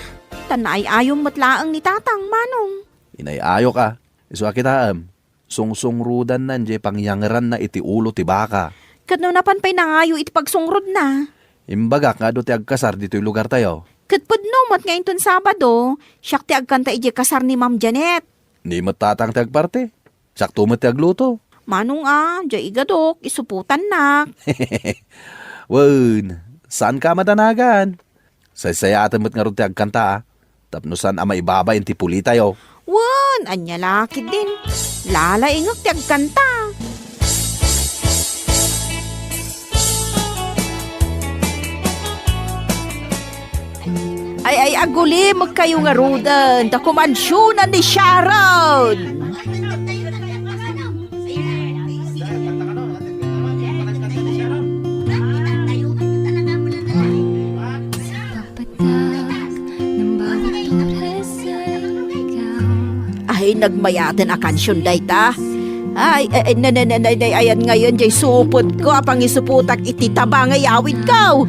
ta naay-ayom met laeng ni Tatang, Manong. Inay-ayok a. Isu a kitaem. Sungsungrudanna jay pangyangeranna iti ulo ti baka. Ket no napan pay nangayo iti pagsungrodna? Imbagak nga adu ti agkasar ditoy lugartayo. Ket pudno met nga inton Sabado, siak ti agkanta idiay kasar ni Ma'am Janet. Ni met Tatang ti agparte. Siakto met ti agluto. Manong a, jay igadok, isuputannak. Wen, saanka a madanagan. Saysayaaten met ngarud ti agkanta, a, tapno saan a maibabain ti pulitayo. Wen, ania la ketdin. Lalaingek ti agkanta. Ay, ay, agulimekkayo ngaruden, ta kumansionan ni Sharon. Ay, nagmayaten a kansion dayta. Ay, eh, eh, ne, ne, ne, ne, ne, ayan ngayon, jay supotko a pangisupotak iti tabang a yawidko.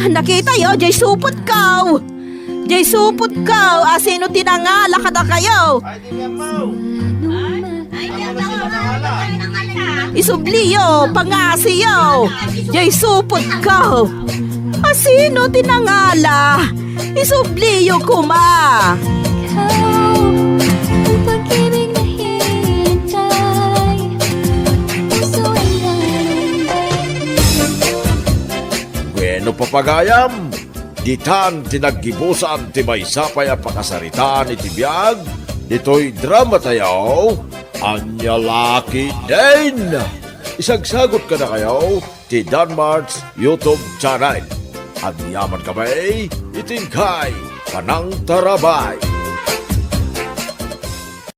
Nakitayo, jay supotko. Jay supotko, asino ti nangala kadakayo? Isubliyo, pangasiyo. Jay supotko. Asino ti nangala? Isubliyo koma. Ikaw, ang pag-ibig na hinihintay. Puso ay nalulumbay. Bueno, papagayam, ditan ti naggibusan ti maysa pay a pakasaritaan iti biag ditoy drama tayo, Ania La Ketdin. Isagsagut kadakayo ti Danmart's YouTube channel. Agyamankami iti inkay panangtarabay.